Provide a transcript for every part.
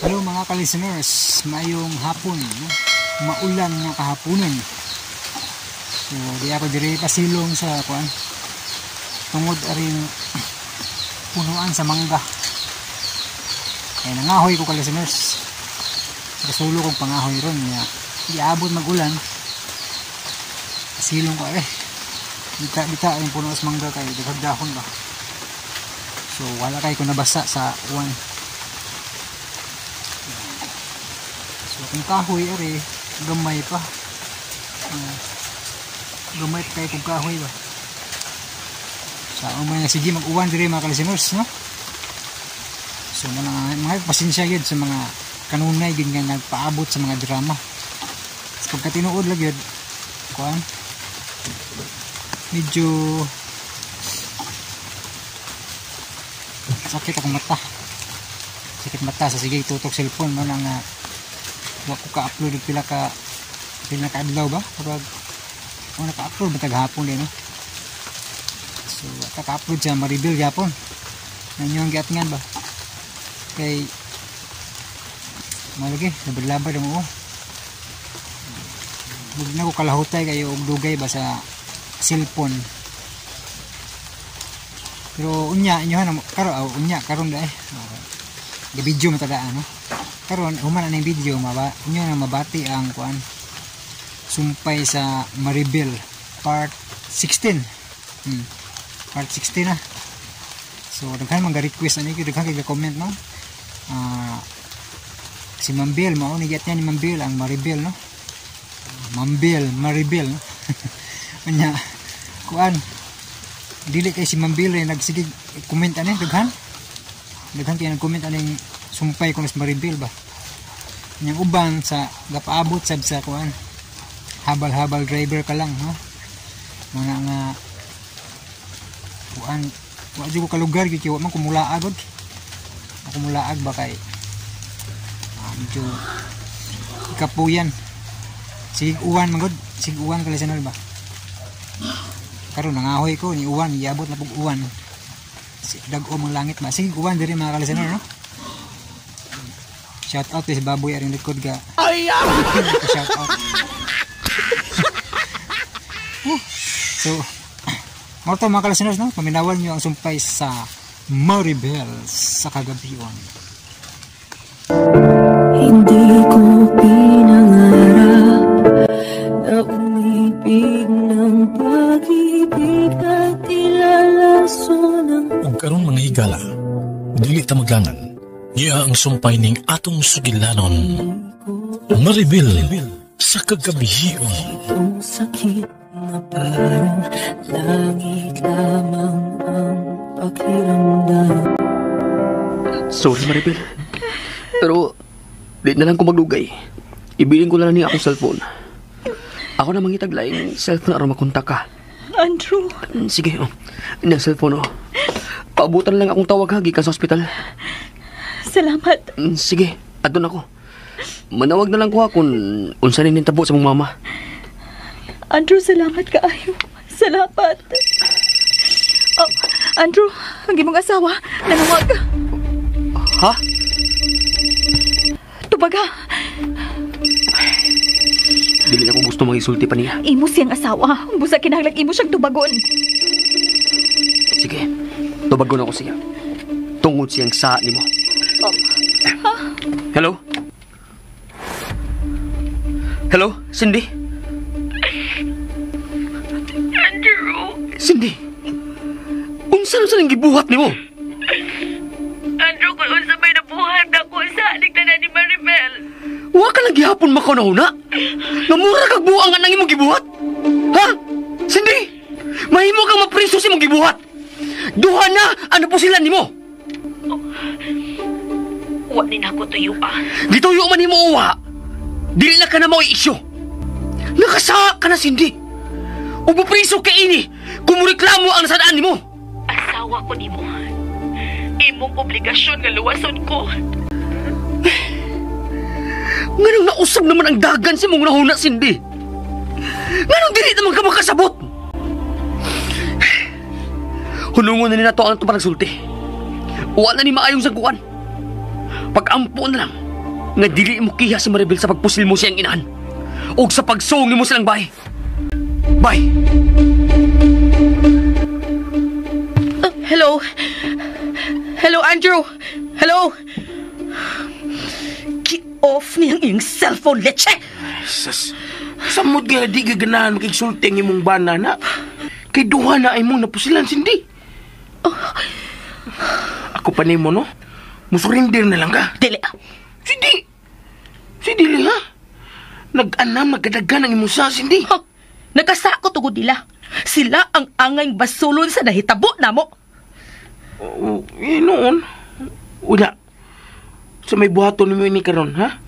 Hello mga ka-listeners, maayong hapon, no? Maulan nga kahaponon. So di ako diri pasilong sa kuan. Tungod aring punuan sa mangga. Kaya nangahoy ko ka-listeners. Kasulo kong pangahoy ron niya. Iabot magulan. Pasilong ko eh. Bita-bita ang puno sa mangga kay daghang dahon ba. So wala kay ko nabasa sa uwan. So kung kahoy ari gamay pa. Gamay pa kay kung kahoy ba. Sa umay na sige mag-uwan diri mga ka-listeners, no? So mga pasensya gyud sa mga kanunay gyud nga nagpaabot sa mga drama. So, pagka tinuod lang gyud kuan medyo sakit akong mata. Sakit mata sa sige tutok cellphone mo lang nga wa ko ka-upload og pila ka adlaw ba? Kapag o naka-upload ba taghapon din, no? So ka-upload sa Maribel gyapon. Nanyo ang giatngan ba? Kay malagi labad-labad ang oo. Bug na ko kalahutay kayo og dugay ba sa cellphone. Pero unya inyohan karon unya karon dae. Gi-video man tada ano. Karon human ani video maba inyo na mabati ang kuan sumpay sa Maribel part 16. Part 16 na. So daghan man ga-request ani daghan kay ga-comment no. Si Ma'am Bel mao ni giat niya ni Ma'am Bel ang Maribel no. Ma'am Bel, Maribel no. Unya kuan dili kay si Ma'am Bel ay nagsige comment ani daghan. Daghan kay nag-comment aning sumpay ko sa Maribel ba. Unyang uban sa gapaabot sab sa kuan habal-habal driver ka lang no. Mga nga kuan wa jud ko kalugar gyud kay wa man kumulaag gud. Ako mulaag ba kay medyo ikapuyan. Sige uwan man gud, sige uwan ka listener ba. Karon nangahoy ko ni uwan, giabot na pug uwan. Dag-o mang langit ba. Sige uwan diri mga ka-listener no. Shout out si Baboy aring likod ga. Ay! Shout out. So, mo to mga ka-listeners no, paminawan niyo ang sumpay sa Maribel sa kagabion. Hindi ko pinangarap na umibig ng pag-ibig at ilalaso ng ug karon mga higala, dili ta maglangan. Niya ang sumpay ning atong sugilanon, Maribel sa kagabihion. Itong sakit na parang langit lamang ang pakiramdam. Sorry Maribel, pero di na lang ko maglugay. Ibilin ko na lang niya akong cellphone. Ako na mangitag laing cellphone aron makontak ka. Andrew. Sige, oh. Ina cellphone, oh. Paabutan lang akong tawag ha, gikan sa ospital. Salamat. Sige, adun ako. Manawag na lang ko ha kung unsa ni nintabo sa mong mama. Andrew, salamat kaayo. Salamat. Oh, Andrew, ang imong asawa, nanawag. Ha? Tubaga. Dili ako gusto mangisulti pa niya. Imo siyang asawa. Busa kinahanglan imo siyang tubagon. Sige, tubagon ako siya. Tungod siyang sa nimo. Oh. Ha? Hello? Hello, Cindy? Andrew? Cindy? Unsa na sa gibuhat nimo? Andrew, kung unsa may nabuhat ako sa tanan ni Maribel. Wa ka lang gihapon makaunahuna? Namura kag buang ang imong gibuhat? Ha? Cindy? Mahimo kang mapriso sa imong gibuhat. Duha na ano po sila nimo? Oh. Wa ni nako tuyo ah. Gituyo man nimo uwa. Dili na ka na mao'y isyu. Nakasa ka na, Cindy. Ug mopriso ka ini kung moreklamo ang nasadaan nimo. Asawa ko nimo. Imong obligasyon nga luwason ko. Nganong nausab naman ang dagan sa imong nahuna, Cindy? Nganong dili naman ka makasabot? Hunungon na ni nato ang itong panagsulti. Uwa na ni maayong sagkuan. Pag-ampo na lang. Nga dili mo kiha si Maribel sa pagpusil mo siyang inahan. O sa pagsungin mo silang bay. Bye! Hello? Hello, Andrew? Hello? Ki-off niyang iyong cellphone, leche! Sas, samot nga di gaganahan makigsulti ang imong bana na. Kay duha na ay mong napusilan, Cindy. Oh. Ako pa nimo, no? Musurrender na lang ka. Dili. Cindy! Si dili, ha? Nag-anam, nagkadagan ang imong sa, Cindy. Huh. Nagkasako tugod nila. Sila ang angay basulon sa nahitabo namo. Oh, eh, noon. Wala. Sa may buhaton ni ni karon, ha?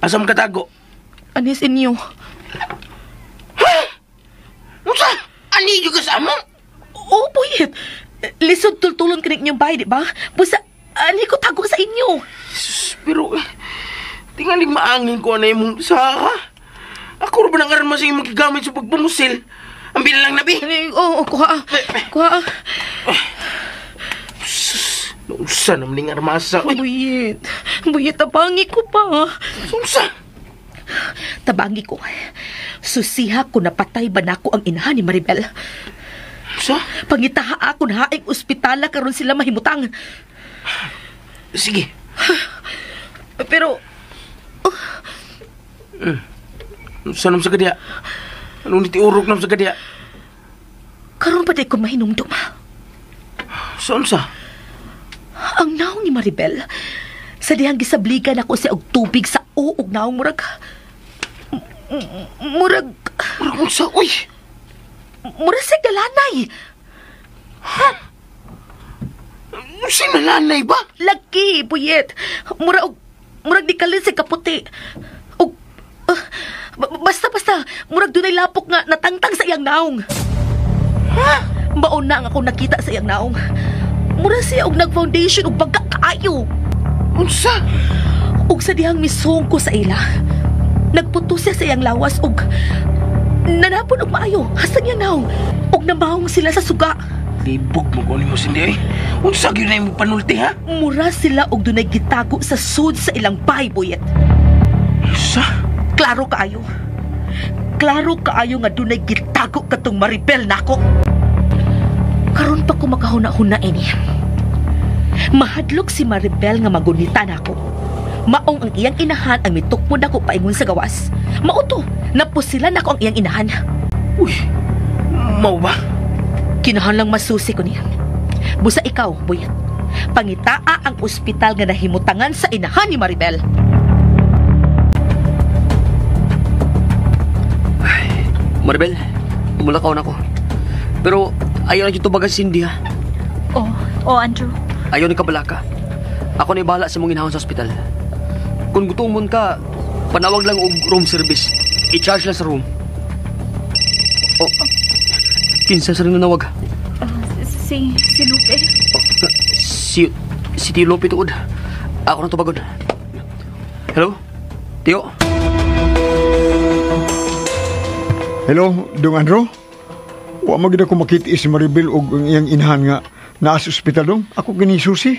Asam katago? Anis inyo. Ha? Unsa? Ani juga sa amo? Oo, puyit. Lisod tultulon ka inyong bahay, di ba? Busa, ani ko tago sa inyo. Sus, pero, tingaling maangin ko na imong sa, ha? Ako ba nang armas ang imong gigamit sa pagpamusil? Ang bilang nabi. Oo, kuha. Kuha. Sus, nausa naman ning armasa. Buyit. Buyit, tabangi ko pa. Unsa? Tabangi ko. Susiha ko napatay ba nako ang inahan ni Maribel. Unsa? Pangitaha ako na haing ospitala karon sila mahimutang. Sige. Pero... Unsa nam sa kadya? Anong nitiurok nam sa kadya? Karon pa day ko mahinumdum. Sa unsa? Ang naong ni Maribel, sa dihang gisabligan ako siya og tubig sa uog naong murag... Murag... Murag unsa? Uy! Murag siya galanay. Ha? Sinalanay ba? Lagi, buyet. Murag, murag di kalin sa kaputi. Og, basta, murag dunay lapok nga natangtang sa iyang naong. Ha? Mauna ang ako nakita sa iyang naong. Murag siya og nag-foundation og baga kaayo. Unsa? Og sa dihang misong ko sa ila, nagputo siya sa iyang lawas og nanapon og maayo hasang iyang naong. Og namahong sila sa suga. Libog mo ko ni mo, Cindy, eh. Unsa gyud na imong panulti, ha? Mura sila og dunay gitago sa sud sa ilang bahay, buyet. Unsa? Klaro kaayo. Klaro kaayo nga dunay gitago katong Maribel nako. Karon pa ko makahuna-huna ini. Mahadlok si Maribel nga magunita nako. Maong ang iyang inahan ang mitukmod nako paingon sa gawas. Mauto, napusilan nako ang iyang inahan. Uy, mao ba? Kinahanglang masusi ko niya. Busa ikaw, buyat. Pangitaa ang ospital nga nahimutangan sa inahan ni Maribel. Ay, Maribel, umulakaw na ko. Pero ayaw na dito baga si Cindy, ha? Oh, Andrew. Ayaw ni kabalaka. Ako na bahala sa mong inahon sa ospital. Kung gutomon ka, panawag lang og room service. I-charge lang sa room. Oh, kinsa sa rin nanawag? Si Lupe. Oh, si Tio Lupe tuod. Ako na tubagon. Hello? Tio? Hello, Dong Andrew? Wa man gid ako makita si Maribel og ang iyang inahan nga naa sa ospital dong. Ako gini susi.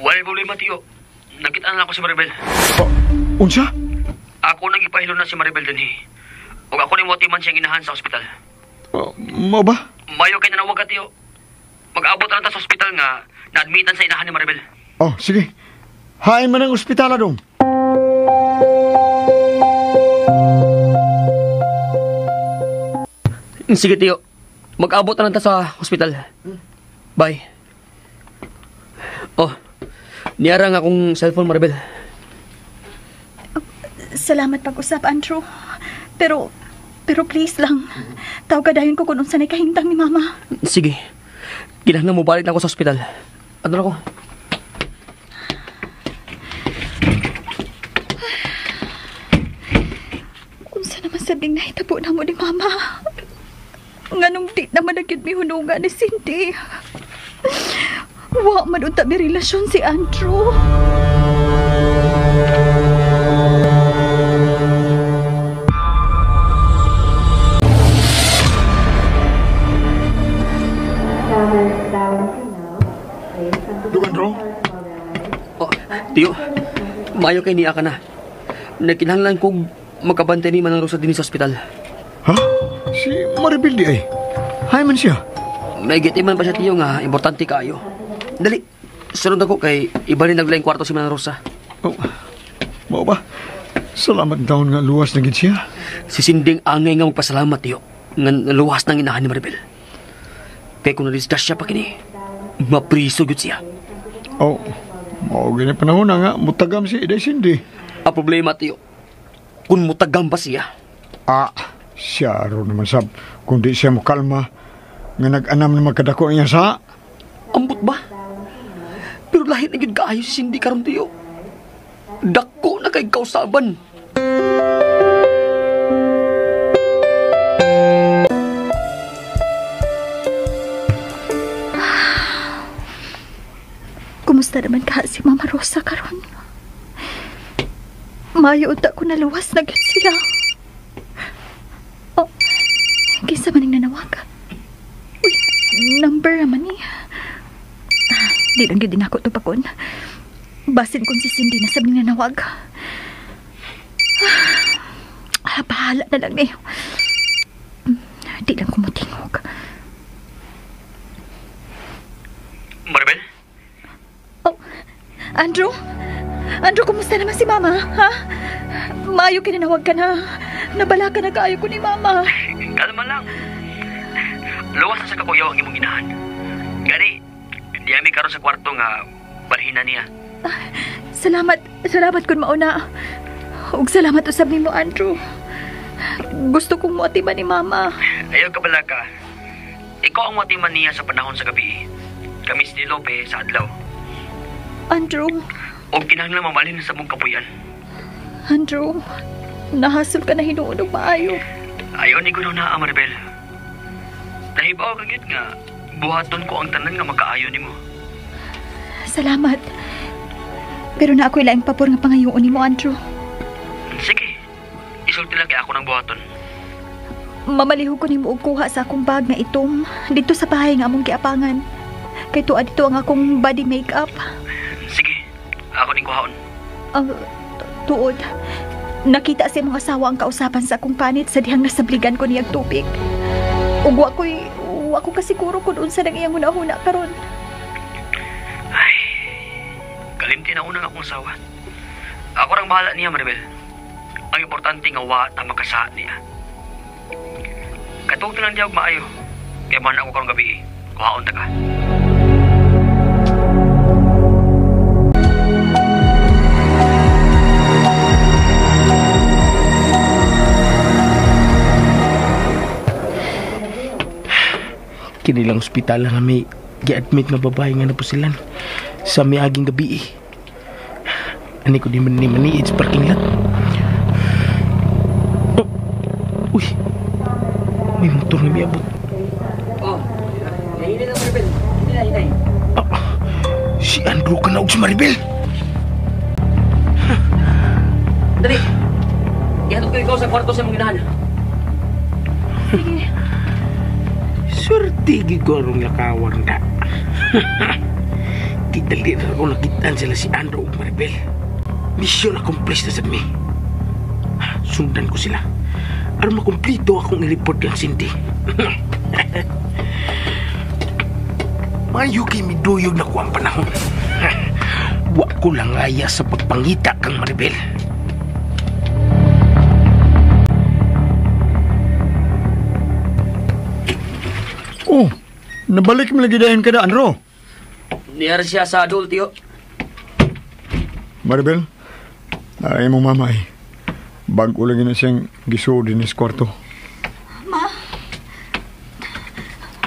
Walay problema, Tio. Nakita na ako si Maribel. Oh, unsa? Ako nang ipahilo na si Maribel dinhi. Ug ako ni motiman siyang inahan sa ospital. Mao ba? Mayo kay nanawag ka, Tio. Mag-abot na ta sa ospital nga na-admitan sa inahan ni Maribel. Oh, sige. Hain man ang ospital dong. Sige, Tio. Mag-abot na lang ta sa ospital. Bye. Oh, niyara nga akong cellphone, Maribel. Salamat pag-usap, Andrew. Pero please lang. Tawag ka dayon ko kung unsa na kahintang ni Mama. Sige. Kinahanglan mo balik na ako sa ospital. Ano na ko? Unsa naman sabing nahitabo na mo ni Mama? Nganong di naman nagyud mi hunungan ni Cindy. Wa man unta mi relasyon si Andrew. Dong Andrew? Oh, Tio, Maayo kay niya ka na. Nagkinahanglan kog magkabantay ni Manang Rosa dinhi sa ospital. Ha? Si Maribel di ay. Hay man siya. May gitiman pa siya tiyo nga importante kaayo. Dali, sunod ako kay iba rin naglaing kwarto si Manang Rosa. Oh, mao ba? Salamat taon nga luwas na gid siya. Si Sinding angay nga magpasalamat tiyo nga luwas nang inahan ni Maribel. Kay kung nadisgrasya pa kini, mapriso gyud siya. Oh, mao gini panahon na nga mutagam si Iday Cindy. Ang problema tiyo, kung mutagam pa siya. Ah, siya ro naman sab kung di siya mokalma nga nag-anam na magkadako niya sa. Ambot ba? Pero lahi na gyud kaayo si Cindy karon tiyo. Dako na kay kausaban. Kumusta naman ka si Mama Rosa karon? Mayo unta ko naluwas na gyud sila. Oh, kinsa man ning nanawag? Uy, number naman ni. Di lang gyud din ako tupakon. Basin kung si Cindy na sabing nanawag. Ah, bahala na lang ni. Di lang kumutingog. Maribel? Oh, Andrew? Andrew, kumusta naman si Mama? Ha? Maayo kinanawag ka na. Nabala ka na kaayo ko ni Mama. Kalma lang. Luwas na sa kakuyaw ang imong inahan. Gani, diami karon sa kwarto nga balhina niya. Salamat, salamat kun mauna. Ug salamat usab nimo, Andrew. Gusto kong moatiman ni Mama. Ayaw ka bala ka. Ikaw ang moatiman niya sa panahon sa gabi. Kami si Lope sa adlaw. Andrew. Og kinahanglan mamalhin sa mong kapuyan. Andrew, nahasol ka na hinuon og maayo. Ayaw ni kuno na, Maribel. Nahibaw ka gyud nga buhaton ko ang tanan nga magkaayo nimo. Salamat. Pero na ako'y laing pabor nga pangayoon nimo, Andrew. Sige. Isulti lang kay ako ng buhaton. Mamalihog ko nimo og kuha sa akong bag nga itom dito sa bahay nga among giapangan. Kay tuwa dito ang akong body makeup. Sige. Ako ning kuhaon. Tuod. Nakita sa imong asawa ang kausapan sa akong panit sa dihang nasabligan ko niyag tubig. Ug wa ko kasiguro kun unsa nang iyang hunahuna karon. Ay, kalimti na unang akong asawa. Ako rang bahala niya, Maribel. Ang importante nga wa ta makasaad niya. Katugtong lang diya og maayo. Kaya man ako karong gabi, kuhaon ta ka. Kinilang ospital nga may gi-admit nga babae nga napusilan sa miaging gabi. Ani ko di man ni maniid sa parking lot. Oh, uy, may motor nga miabot. Oh, hinay lang Maribel. Hinay, hinay. Ah, si Andrew ka na og si Maribel. Dali. Ihatod ko ikaw sa kwarto sa imong inahan. Sige. Swerte gigorong lakawang na. Kitali na ako nakitaan sila si Andrew ug Maribel. Mission accomplished na sad mi. Sundan ko sila. Aron makumplito akong i-report kang Cindy. Mayo kay miduyog na ko ang panahon. Wa ko lang aya sa pagpangita kang Maribel. Oh, nabalik mo lagi dayon kada, Andrew. Niyar siya sa adult, tiyo. Maribel, ay mong mama ay. Bago lagi na siyang gisuod din sa kwarto. Ma?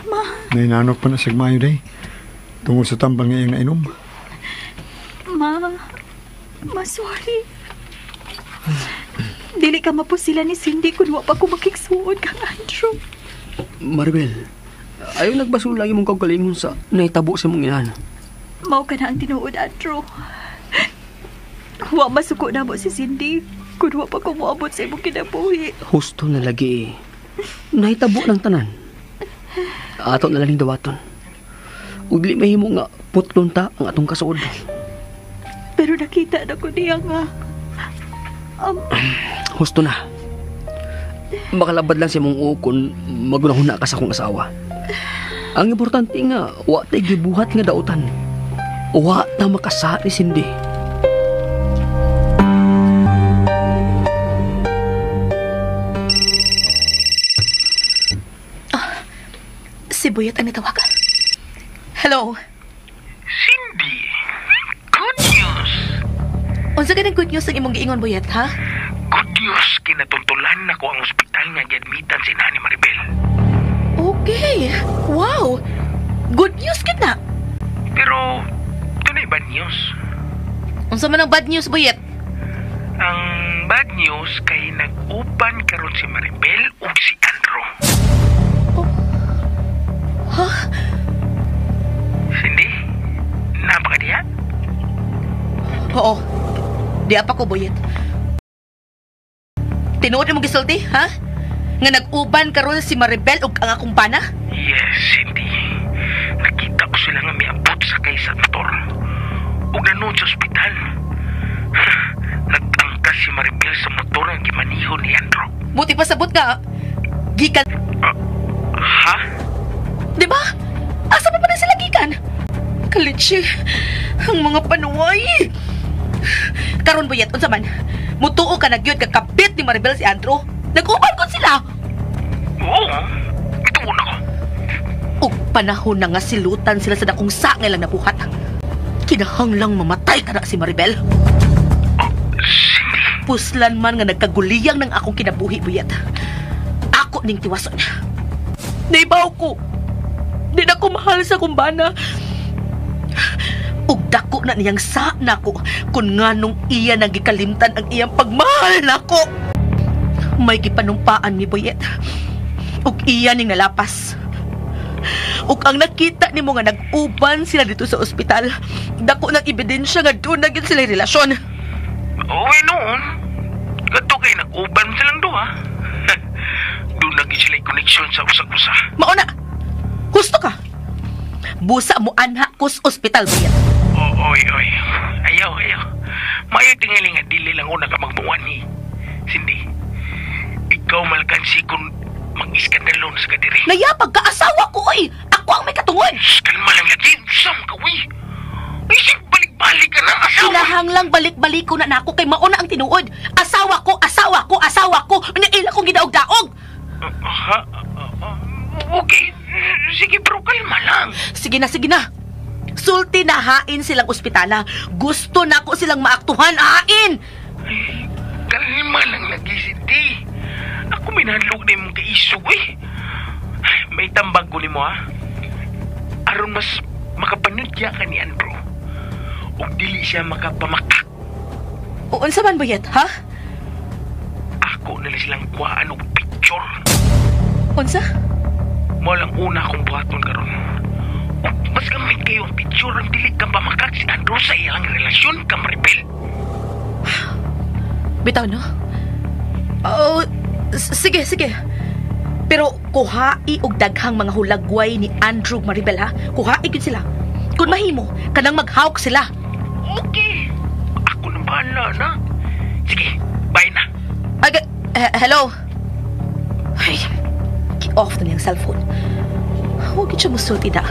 Ma? Nahinanok pa na siya mayo day. Tungod sa tambang nga iyang nainom. Ma? Ma, sorry. Dili ka mapusila ni Cindy kung wa pa ko makigsuod kang Andrew. Maribel, ayaw nagbasol lagi mong kaugalingon sa naitabo sa mong inahan. Mao ka na ang tinuod, Andrew. Wa masuko na mo si Cindy kung wa pa ko moabot sa imong kinabuhi. Husto na lagi. Naitabo ng tanan. Ato na lang dawaton. Ug dili mahimo nga putlon ta ang atong kasuod. Pero nakita na ko niya nga. Husto na. Makalabad lang sa imong ukon, magunahuna ka sa akong asawa. Ang importante nga, wa tay gibuhat nga dautan. Wa ta makasa ni Cindy. Si Buyat ang natawagan. Hello? Cindy, good news. Unsa ka ng good news ang imong giingon, Buyat, ha? Good news, kinatuntulan na ko ang ospital nga giadmitan si Nani Maribel. Okay. Wow. Good news kit na. Pero, dunay bad news. Unsa man ang bad news, Buyat? Ang bad news kay nag-uban karon si Maribel ug si Andrew. Oh. Ha? Cindy, napaka diha? Oo. Diha pa ko, Buyat. Tinuod mo gisulti, ha? Nga nag-uban karon si Maribel ug ang akong bana? Yes, Cindy. Nakita ko sila nga miabot sa kay sa motor. Ug nanood sa ospital. Nag-angkas si Maribel sa motor nga gimaniho ni Andrew. Buti pa sabot ka. Gikan. Ha? Di ba? Asa pa pa na sila gikan? Kalitsi, ang mga panuway. Karon Buyat, unsa man? Mutuo ka na gyud kakabit ni Maribel si Andrew. Nag-uban kon sila. Oo, ituon ako. Ug panahon na nga silutan sila sa dakong sangay lang nabuhat. Kinahanglang mamatay ka na si Maribel. Oh, Cindy. Puslan man nga nagkaguliyang ng akong kinabuhi, Buyat. Ako ning tiwason. Naibaw ko. Di na ko mahal sa kumbana. Ug dako na niyang sa nako kung nganong iya nagikalimtan ang iyang pagmahal nako. May gipanumpaan ni Boyet. Ug iya ning nalapas. Ug ang nakita nimo nga nag-uban sila dito sa ospital, dako ng ebidensya nga doon na gyud sila relasyon. Uy, noon. Kadto kay nag-uban silang duha. Doon na gyud sila connection sa usag-usa. Mauna. Husto ka. Busa mo anha kus ospital, Boyet. Oh, oy, oy. Ayaw, ayaw. Mayo tingali nga dili lang una ka magbuwan ni. Cindy, ikaw malkansi kung mag-iskandalon sa kadiri. Nayapag ka asawa ko, oy! Ako ang may katungod! Shh, kalma lang lagi. Sam ka, uy. Isip, balik-balik ka na, asawa. Kinahanglang balik-balik ko na nako kay mauna ang tinuod. Asawa ko, asawa ko, asawa ko. Naila kong gidaog-daog. Ha? Okay. Sige, pero kalma lang. Sige na, sige na. Sulti na hain silang ospitala. Gusto na ko silang maaktuhan, hain! Ay, kalma lang lagi, Cindy. Ako minahadlok na imong kaisog, eh. May tambag ko nimo, ha? Aron mas makapanudya ka ni Andrew. Ug dili siya makapamakak. O, unsa man, Boyet, ha? Ako nila silang kuhaan og picture. Unsa? Mo lang una akong buhaton karon. Ug mas gamit kayo ang picture ang dili ka pamakak si Andrew sa iyang relasyon ka Maribel. Bitaw, no? Oh, sige, sige. Pero kuhai og daghang mga hulagway ni Andrew Maribel, ha? Kuhai gyud sila. Kung mahimo, kanang maghawk sila. Okay. Ako nang bahala na. Sige, bye na. Ay, hello? Ay, off na niyang cellphone. Huwag siya musulti da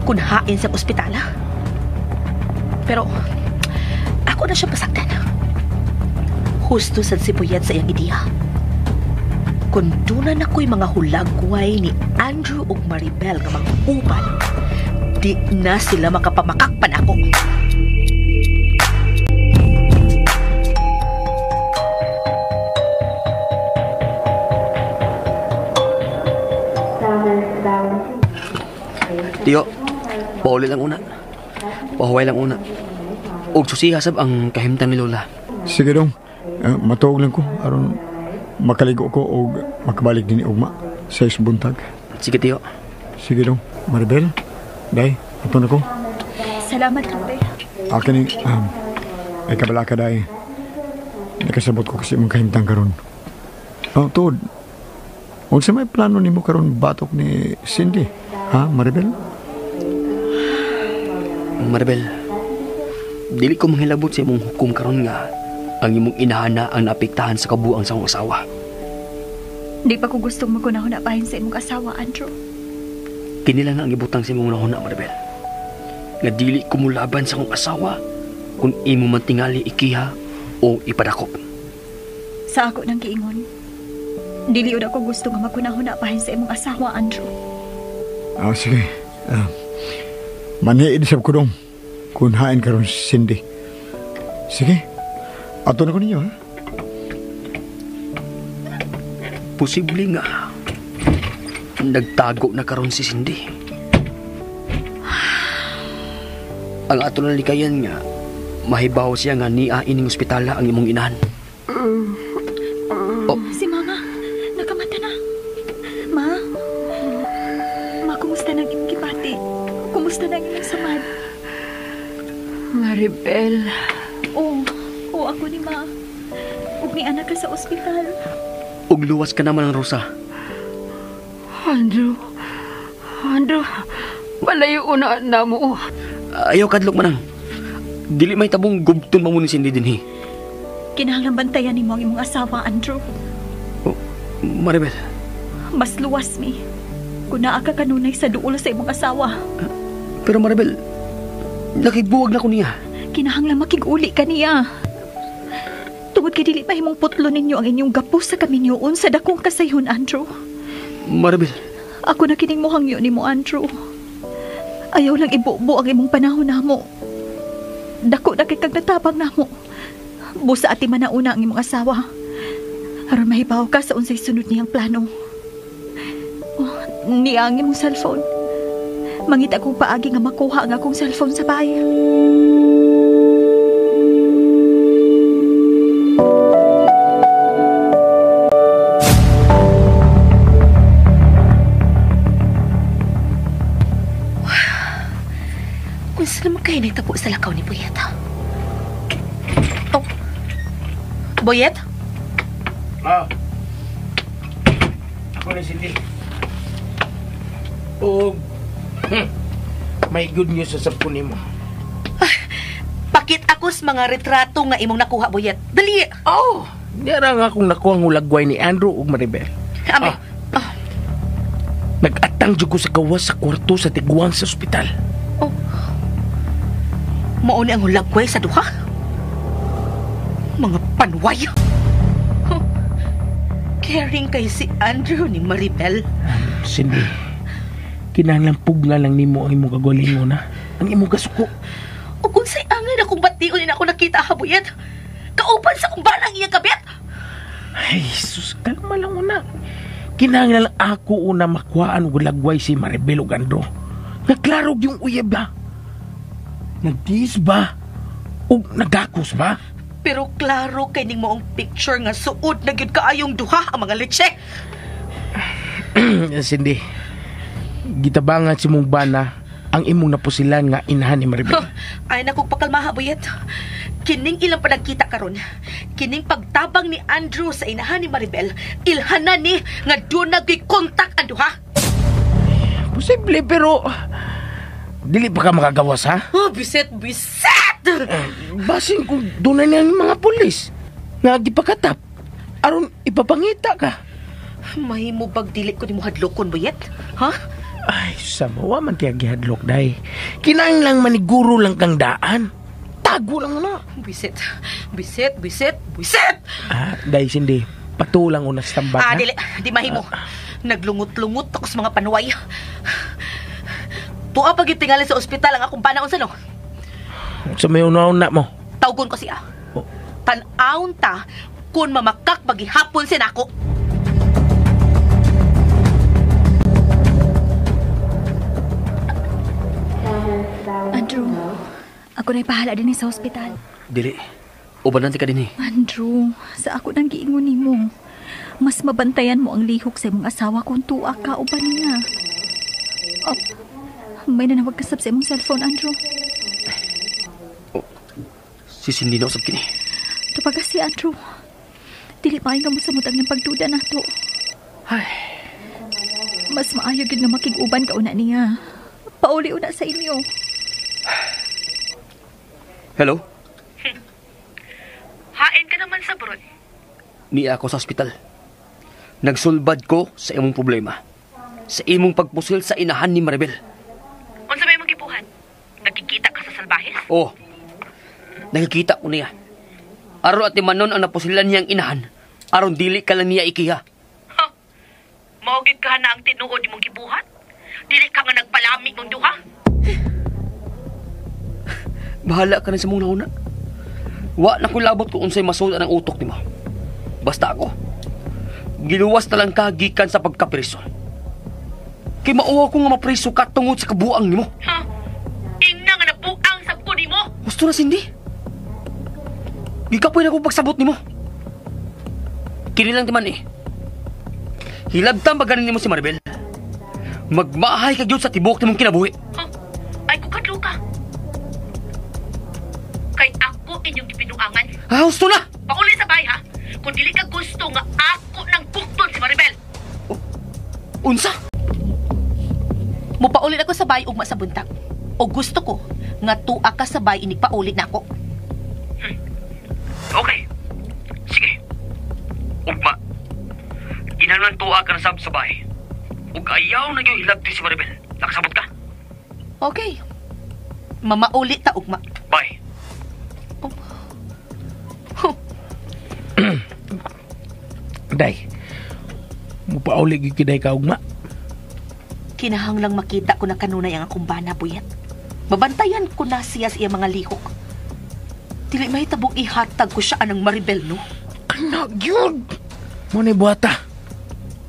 kung hain sa ospital, ha? Pero, ako na siya pasagdan. Husto sa si Puyat sa iyang ideya. Kung doon na ako'y mga hulagway ni Andrew ug Maribel nga mag-uban, di na sila makapamakakpan ako. Tiyo, pauli lang una. Pahuway lang una. Ug susiha sab ang kahimtang ni Lola. Sige dong, matuog lang ko aron makaligo ko og makabalik din ugma sa buntag. Sige tiyo. Sige dong, Maribel. Day, ato na ko. Salamat, Rupe. Akin ni ay kabala ka day. Nakasabot ko kasi imong kahimtang karon. Oh, tuod. Unsa may plano nimo karon batok ni Cindy? Ha, Maribel? Maribel, Dili ko manghilabot sa imong hukom karon nga ang imong inahana ang naapektahan sa kabuang sa akong asawa. Di pa ko gustong magunahuna bahin sa imong asawa, Andrew. Kini lang ang ibutang sa imong hunahuna, Maribel. Nga dili ko mulaban sa akong asawa kung imo man tingali ikiha o ipadakop. Sa ako nang giingon, dili ud ako gusto nga magunahuna bahin sa imong asawa, Andrew. Ah, sige. Maniid sab ko dong kung hain karon si Cindy. Sige. Ato na ko ninyo, ha? Posible nga nagtago na karon si Cindy. Ang ato na likayan nga mahibaw siya nga niya ining ospitala ang imong inahan. Oh. Si Mama, nakamata na. Ma, Ma, kumusta nang imong gibati? Kumusta nang imong samad? Maribel. Oo, oh, ako ni Ma. Ug ni anak ka sa ospital. Ug luwas ka naman ang Rosa. Andrew, Andrew, palayo na na mo. Ayaw kadlok manang. Dili may tabong gubton mo ni Cindy dinhi. Kinahanglan bantayan nimo ang imong asawa, Andrew. Oh, Maribel. Mas luwas mi kung naa ka kanunay sa duol sa imong asawa. Pero Maribel, nakigbuwag na ko niya. Kinahanglan makig-uli ka niya. Tungod kay dili pa himong putlo ninyo ang inyong gapos sa kaminyoon sa dakong kasayhon, Andrew. Maribel. Ako na kining muhangyo nimo, Andrew. Ayaw lang ibubo ang imong panahon namo. Dako na kay kag natabang namo. Busa ati manauna ang imong asawa. Aron mahibaw ka sa unsay sunod niyang plano. Oh, niya ang imong cellphone. Mangita kong paagi nga makuha ang akong cellphone sa bahay. Kung saan naman kayo nagtapo sa lakaw ni Boyet, ha? Oh. Boyet? Ah. Ako na, Cindy. Oh, may good news sa sabko nimo. Pakit ako sa mga retrato nga imong nakuha, Boyet. Dali! Oh, niyara nga akong nakuha ang hulagway ni Andrew ug Maribel. Ame. Ah. Nag-atang jud ko sa gawas sa kwarto sa tiguang sa ospital. Oh. Mao ni ang hulagway sa duha? Mga panway! Huh. Caring kay si Andrew ni Maribel. Cindy, kinahanglan pugna lang nimo ang imong kagalingon na. Ang imong kasuko. O kung sa'y angay na kung bation na ako nakita, ha, Boyet? Kauban sa kung banang iyang kabit? Ay, sus, kalma lang una. Kinahanglan lang ako una makuhaan og lagway si Maribel ug Andrew. Nagklaro yung uyab ba? Nagtiis ba? O nagakos ba? Pero klaro kay ning moong picture nga suod na gyud kaayong duha ang mga leche. Cindy, gitabangan si mong bana ang imong napusilan nga inahan ni Maribel. Ay nakong pakalmaha, Boyet. Kining ilang panagkita karon, kining pagtabang ni Andrew sa inahan ni Maribel, ilhanan ni nga doon nagko'y kontak ang duha. Posible, pero dili pa ka makagawas, ha? Oh, biset, biset! Basin kung doon na niya ang mga pulis nga gipakatap, aron ipapangita ka. Mahimo bag dili ko ni mo hadlokon, Boyet? Ha? Ay, sama, wa man tiya gihadlok, day. Kinahanglan maniguro lang kang daan. Tago lang na. Biset, biset, biset, biset! Ah, day, Cindy, patulang una sa tambag, Ah, ha? dili, di mahimo. Naglungot-lungot ako sa mga panuway. Tuwa pag tingali sa ospital ang akong banaon sa no. Sa may una-una mo. Tawgon ko siya. Oh. Tan-aon ta kung mamakak magihapon siya nako. Andrew, ako na'y pahala din sa ospital. Dili. Ubanan ka din eh. Andrew, sa ako nang giingon nimo. Mas mabantayan mo ang lihok sa imong asawa kung tuwa ka uban niya. Oh, may nanawag kasab sa imong cellphone, Andrew. Oh, si Cindy na usab kini. Tupaga si Andrew. Dili pa nga mosamot ang pagduda nato. Ay. Mas maayo gyud nga makig-uban ka una niya. Pauli una sa inyo. Hello? Hain ka naman sa brod. Niya ako sa ospital. Nagsulbad ko sa imong problema. Sa imong pagpusil sa inahan ni Maribel. Unsa may imong gibuhat? Nagkikita ka sa salbahes? Oo. Nakikita ko niya. Aron at manon ang napusilan niyang inahan. Aron dili ka lang niya ikiha. Ha? Mao gid ka na ang tinuod imong gibuhat? Dili ka nga nagpalami mong duha? Bahala ka na sa mong nauna. Wa na ko labot kung unsay masud ang utok nimo. Basta ako. Giluwas na lang ka gikan sa pagkapriso. Kay mauwa ko nga mapriso ka tungod sa kabuang nimo. Ha? Ingna nga nabuang sab ko nimo. Gusto na, Cindy. Gikapoy na ko pagsabot nimo. Kini lang timan eh. Hilabtan ba ganin nimo si Maribel? Magmahay ka gyud sa tibok nimong kinabuhi. Ha? Ay kukadlo ka. Kay ako inyong gipinuangan. Ah, gusto na! Pauli sa bay ha. Kung dili ka gusto nga ako nang bukton si Maribel. Unsa? Mupaulit ako sa bay ugma sa buntag. O gusto ko nga tuwa ka sa bay inig paulit nako. Okay. Sige. Ugma. Ginahanglan tuwa ka na sab sa bay. Ug ayaw na gyud hilabti si Maribel. Nakasabot ka? Okay. Mamaulit ta ugma. Bye. Oh. Day, mupauli gyud kiday ka ugma. Kinahanglang makita ko na kanunay ang akong bana, Buyat. Babantayan ko na siya sa iyang mga lihok. Dili mahitabong ihatag ko siya anang Maribel, no? Kana gyud. Mo ni buhata.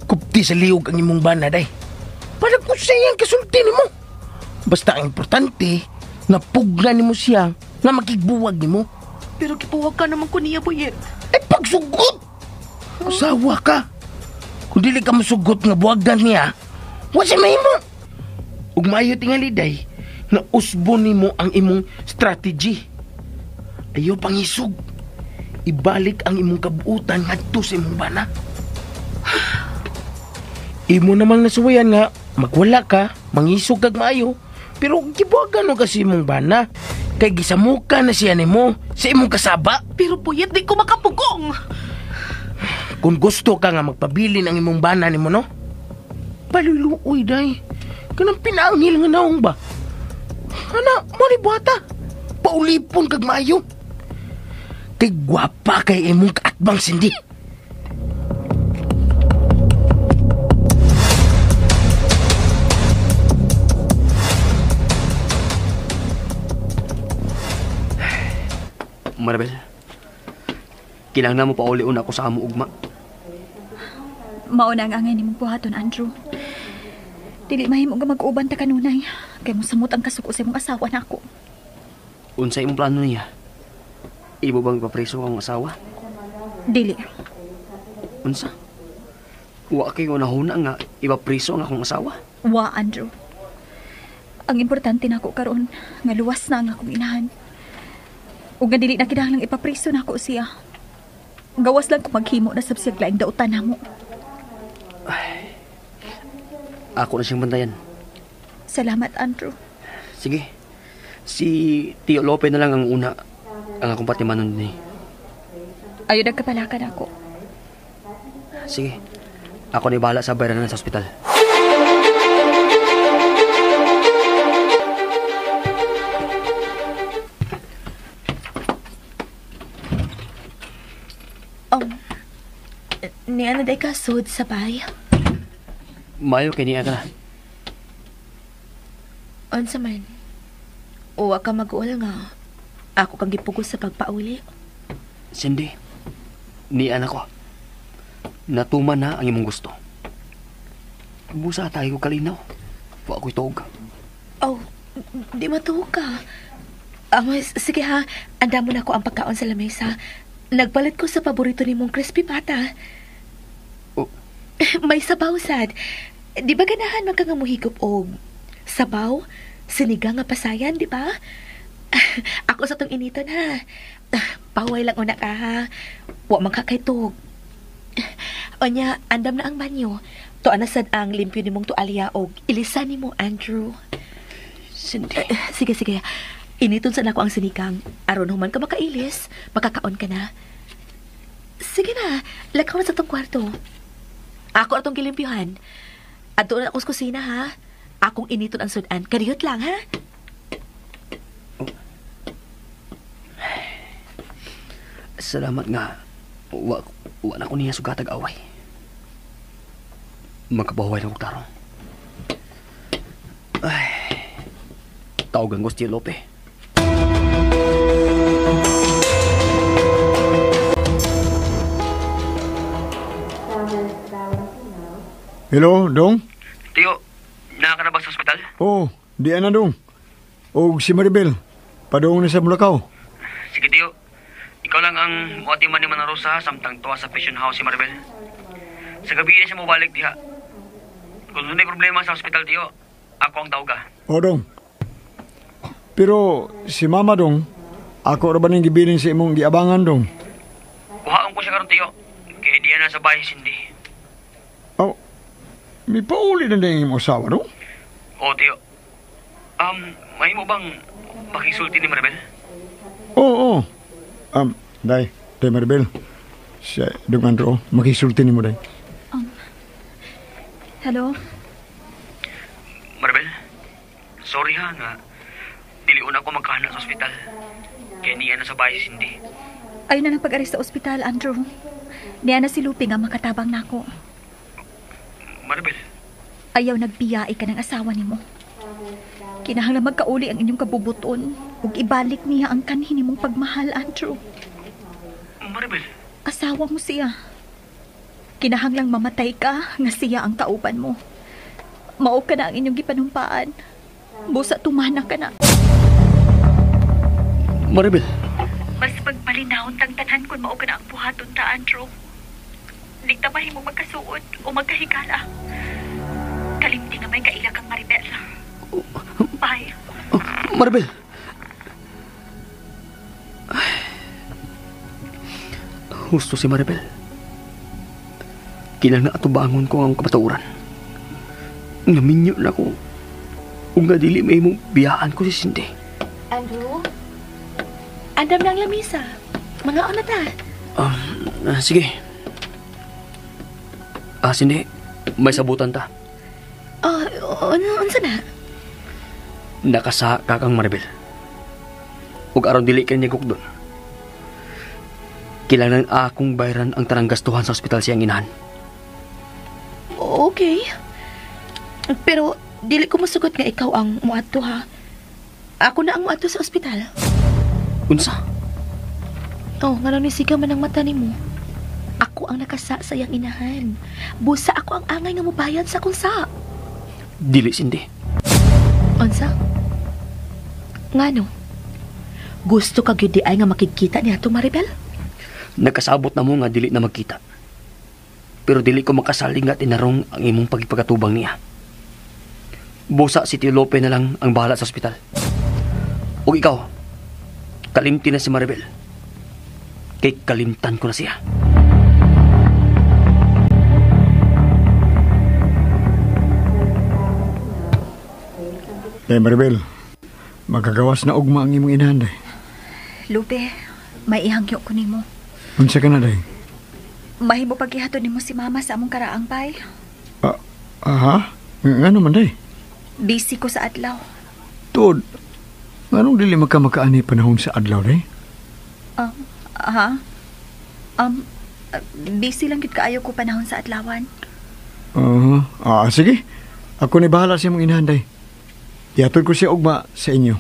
Kupti sa liog ang imong bana, day. Para ko sa iyang kasulti nimo. Basta ang importante, napugnan nimo siya nga makigbuwag nimo. Pero gibuwag ka naman ko niya, Buyat. Ay pagsugot! Usawa ka. Kung dili ka masugot nga buwagan niya, wa siya mahimo. Ug maayo tingali, day, na usbo nimo ang imong strategy. Ayaw pangisog. Ibalik ang imong kabuutan ngadto sa imong bana. Imo namang nasuwayan nga magwala ka, mangisog kag maayo, pero gibuwagan mo kasi imong bana. Kay gisamuka na siya nimo sa imong kasaba. Pero Buyat, di ko makapugong. Kung gusto ka nga magpabilin ang imong bana nimo, no? Paluluoy, day. Kanang pinaanghil nga naong ba? Ana, mo ni buhata. Paulipon kag maayo. Kay gwapa kay imong kaatbang, Cindy. Maribel, kinahanglan mo pauli-una ako sa amo ugma. Mao na ang angay nimong buhaton, Andrew. Dili mahimo nga mag-uban ta kanunay. Kay mosamot ang kasuko sa imong asawa nako. Unsa imong plano niya? Imo bang ipapreso ang asawa? Dili. Unsa? Wa kay unahuna nga ipapreso ang akong asawa? Wa, Andrew. Ang importante nako karon nga luwas na ang akong inahan. Ug nga dili na kinahanglang ipapreso nako siya. Gawas lang kung maghimo na sab siya laing dautan namo. Ako na siyang bantayan. Salamat, Andrew. Sige. Si Tio Lope na lang ang una ang akong patimanon ni. Ayaw nagkapalakan ako. Sige. Ako na bahala sa bayranan sa ospital. Oh, niya na day ka sud sa bay. Mayo kay niya ka na. Unsa man? Uwa ka mag-uol nga. Ako kang gipugos sa pagpauli. Cindy, nian ako. Natuman na ang imong gusto. Busa tayo ko kalinaw. Wa ako'y tuog. Oh, di matuog ka. Sige ha, anda mo na ko ang pagkaon sa lamesa. Nagpalit ko sa paborito nimong crispy pata. Oh. May sabaw sad. Di ba ganahan man ka nga muhigop og sabaw? Sinigang nga pasayan, di ba? Ako sa tong initon ha. Paway lang una ka ha. Wa man ka kay tuog. Onya, andam na ang banyo. Tuan na sad ang limpyo nimong tualya og ilisan nimo, Andrew. Cindy. Sige, sige. Initon sa nako ang sinigang. Aron human ka makailis, makakaon ka na. Sige na, lakaw na sa tong kwarto. Ako atong gilimpyuhan. Adto na ako sa kusina, ha? Akong initon ang sudan. Kariyot lang, ha? Oh. Salamat nga. Wa na ko niya sugatag away. Magkabahuay na ko tarong. Ay, tawagan ko si Tio Lope. Hello, Dong? Tio, naa ka na ba sa ospital? Oo, di na, Dong. O si Maribel, padung na sa Mulakaw. Sige, Tio. Ikaw lang ang muatiman ni Manarosa samtang tuwa sa pension house si Maribel. Sa gabi na siya mobalik diha. Kung may problema sa ospital, Tio, ako ang tawga. O, Dong. Pero si Mama, Dong, ako ra ba ning gibilin sa imong giabangan, Dong? Kuhaon ko siya karon, Tio. Kaya diya na sa bahay, Cindy. Oh, may pauli na din imong asawa, Dong? Oo, Tio. May mo bang makisulti ni Maribel? Oo, oo. Day Maribel. Siya, Dong Andrew, makisulti ni mo, Day. Hello? Maribel, sorry ha nga. Dili una ko magkahana sa ospital. Kaya niya na sa bahay si Cindy. Ayun na lang pag-aris sa ospital, Andrew. Niya na si Lupe nga makatabang nako. Maribel. Ayaw nagbiyae ka ng asawa nimo. Kinahanglan magkauli ang inyong kabubuton ug ibalik niya ang kanhin nimong pagmahal, Andrew. Maribel. Asawa mo siya. Kinahanglang mamatay ka nga siya ang kauban mo. Mao ka na ang inyong gipanumpaan. Busa tumana ka na. Maribel. Mas pagpalinahon tang tanan kung mao ka na ang buhaton ta, Andrew. Di ta mahimo magkasuod o magkahigala. Kalimti nga may kaila kang Maribel. Bye. Oh, Maribel. Husto si Maribel. Kinahanglan atubangon ko ang kamatuoran. Naminyo na ko. Ug nga dili mahimong biyaan ko si Cindy. Andrew? Andam ng lamisa. Mga ona ta. Sige. Cindy, may sabutan ta. Unsa na? Nakasa ka kang Maribel. Ug aron dili kanya gukdon. Kailangan akong bayaran ang tanang gastuhan sa ospital siyang inahan. Okay. Pero dili ko musugot nga ikaw ang muadto, ha. Ako na ang muadto sa ospital. Unsa? Oh, ngano ni siga man ang mata nimo. Ako ang nakasa sa iyang inahan. Busa ako ang angay nga mobayad sa akong sa. Dili, Cindy. Unsa? Ngano? Gusto ka gyud di ay nga makigkita niya atong Maribel? Nagkasabot na mo nga dili na magkita. Pero dili ko makasalig nga tinarong ang imong pagipagkatubang niya. Busa si Tio Lope na lang ang bahala sa ospital. O ikaw, kalimti na si Maribel. Kay kalimtan ko na siya. Hey Maribel, magkagawas na ugma ang imong inahan, day. Lupe, may ihangyo ko nimo. Unsa ka na, day? Mahimo paghihatod nimo si Mama sa among karaang bay. Aha? Ngano man, day? Busy ko sa adlaw. Tuod, nganong dili magkamakaani panahon sa adlaw, day? Aha? Busy lang gid kaayo ko panahon sa adlawan. Sige. Ako ni bahala sa imong inahan, day. Ihatod ko siya ugma sa inyo.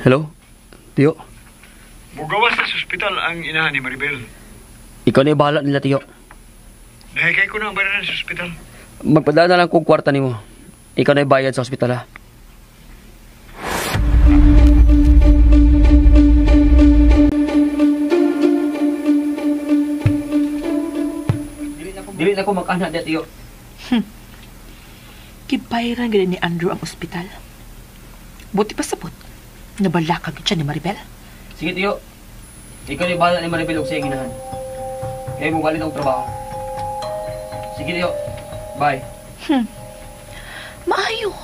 Hello? Tiyo? Mugawas sa ospital ang inahan ni Maribel. Ikaw na bahala nila, Tiyo. Nahikay ko na ang bayaran sa ospital. Magpadala na lang kong kwarta nimo. Ikaw na bayad sa ospital, ha? Dili na ko mag-anak niya, Tiyo. Gibayaran gani ni Andrew ang ospital. Buti pa sabot. Nabalakag siya ni Maribel. Sige, Tiyo. Ikaw ni bahala ni Maribel og sa iyang inahan. Kaya mo balik ang trabaho. Sige Leo. Bye. Maayo.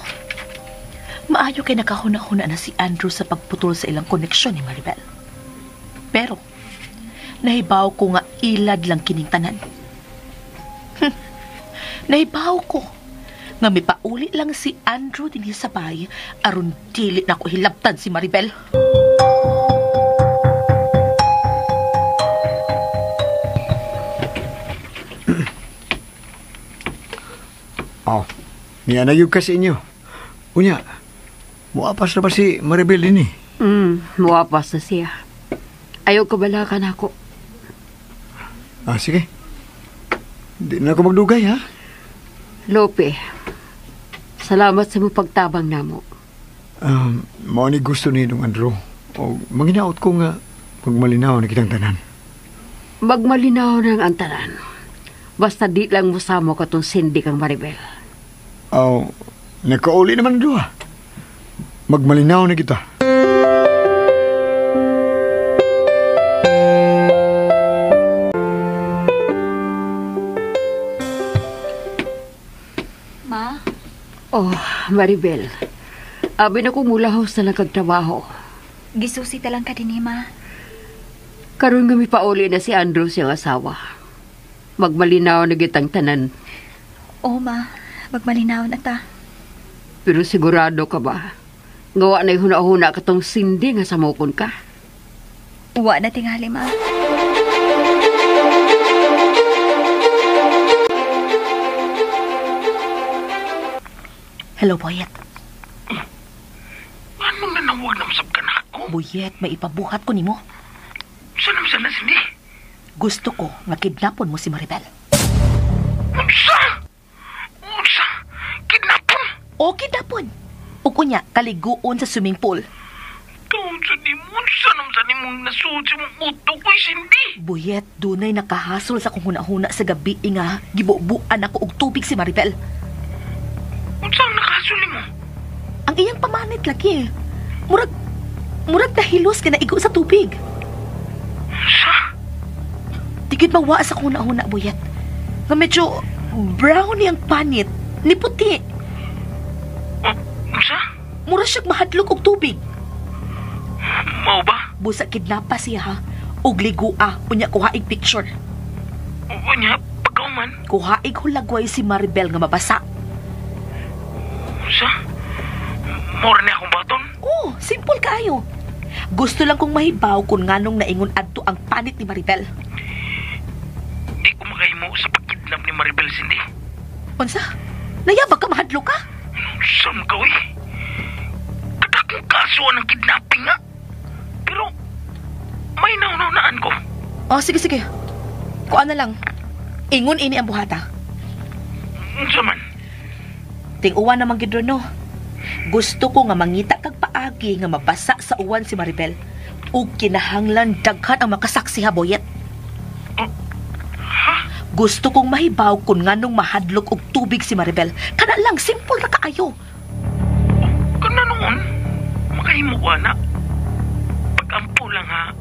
Maayo kay nakahuna-huna na si Andrew sa pagputol sa ilang koneksyon ni Maribel. Pero, nahibaw ko nga ilad lang kining tanan. Nahibaw ko nga mipauli lang si Andrew dinhi sa bay aron dili na ko hilabtan si Maribel. Oh, niya na yun kasi inyo. Unya, muapas na ba si Maribel din eh? Muapas na siya. Ayaw kabalakan ako. Ah, sige. Di na ako magdugay, ha? Lope, salamat sa mong pagtabang namo. Mao ni gusto ni Dong Andrew. O, manginaot ko nga magmalinaw na kitang tanan. Magmalinaw ng ang tanan. Basta di lang musamo ka tong Cindy kang Maribel. Oh, nagkauli naman ang duha. Magmalinaw na kita. Ma? Oh, Maribel. Abi na kong mulahos na lang kagtrabaho. Gisusi ta lang ka din, ma. Karon nga mipauli na si Andrew siyang asawa. Magmalinaw na gitang tanan. Oo, ma. Magmalinaw na ta. Pero sigurado ka ba? Gawa na'y huna-huna ka tong Cindy nga samukon ka. Uwa na tingali, ma. Hello, Boyet. Anong nanawag na masab ka na ako? Boyet, may ipabuhat ko nimo. Saan naman sana, Cindy? Gusto ko nga kidnapon mo si Maribel. Unsa? Unsa? Kidnapon? O, kidnapon. O kunya, kaliguon sa swimming pool. Unsa ni mo? Unsa naman sa nimong nasuod sa mong utok ko, Cindy? Boyet, dunay nakahasol sa kong huna-huna sa gabi nga gibubuan ako og tubig si Maribel. Unsa ang nakahasol nimo? Ang iyang pamanit lagi. Murag nahilos ka na igo sa tubig. Unsa? Tigid mawa sa kong huna-huna, Boyet. Nga medyo brown niyang panit, ni puti. Unsa? Mura siyang mahadlok og tubig. Mao ba? Busa kidnapa siya ha. Og ligua, unya kuhaig picture. Unya, pagkauman. Kuhaig hulagway si Maribel nga mabasa. Unsa? Mura niya akong baton? Oh, simple kaayo. Gusto lang kong mahibaw kung nganong naingon adto ang panit ni Maribel. Di ko makahimo sa pagkidnap ni Maribel, Cindy. Unsa? Nayabag ka, mahadlok ka? Unsa man ka, uy? Kadakong kaso ang kidnapping nga. Pero, may naunaan ko. Oh, sige, sige. Kuan na lang. Ingon ini ang buhata. Unsa man? Ting-uwan naman gid no. Gusto ko nga mangita kag paagi nga mabasa sa uwan si Maribel. Ug kinahanglan daghan ang makasaksi ha, Boyet. Ha? Gusto kong mahibaw kung nganong mahadlok og tubig si Maribel. Kana lang, simple na kaayo. Kana noon, makahimo ko na. Pag-ampo lang ha,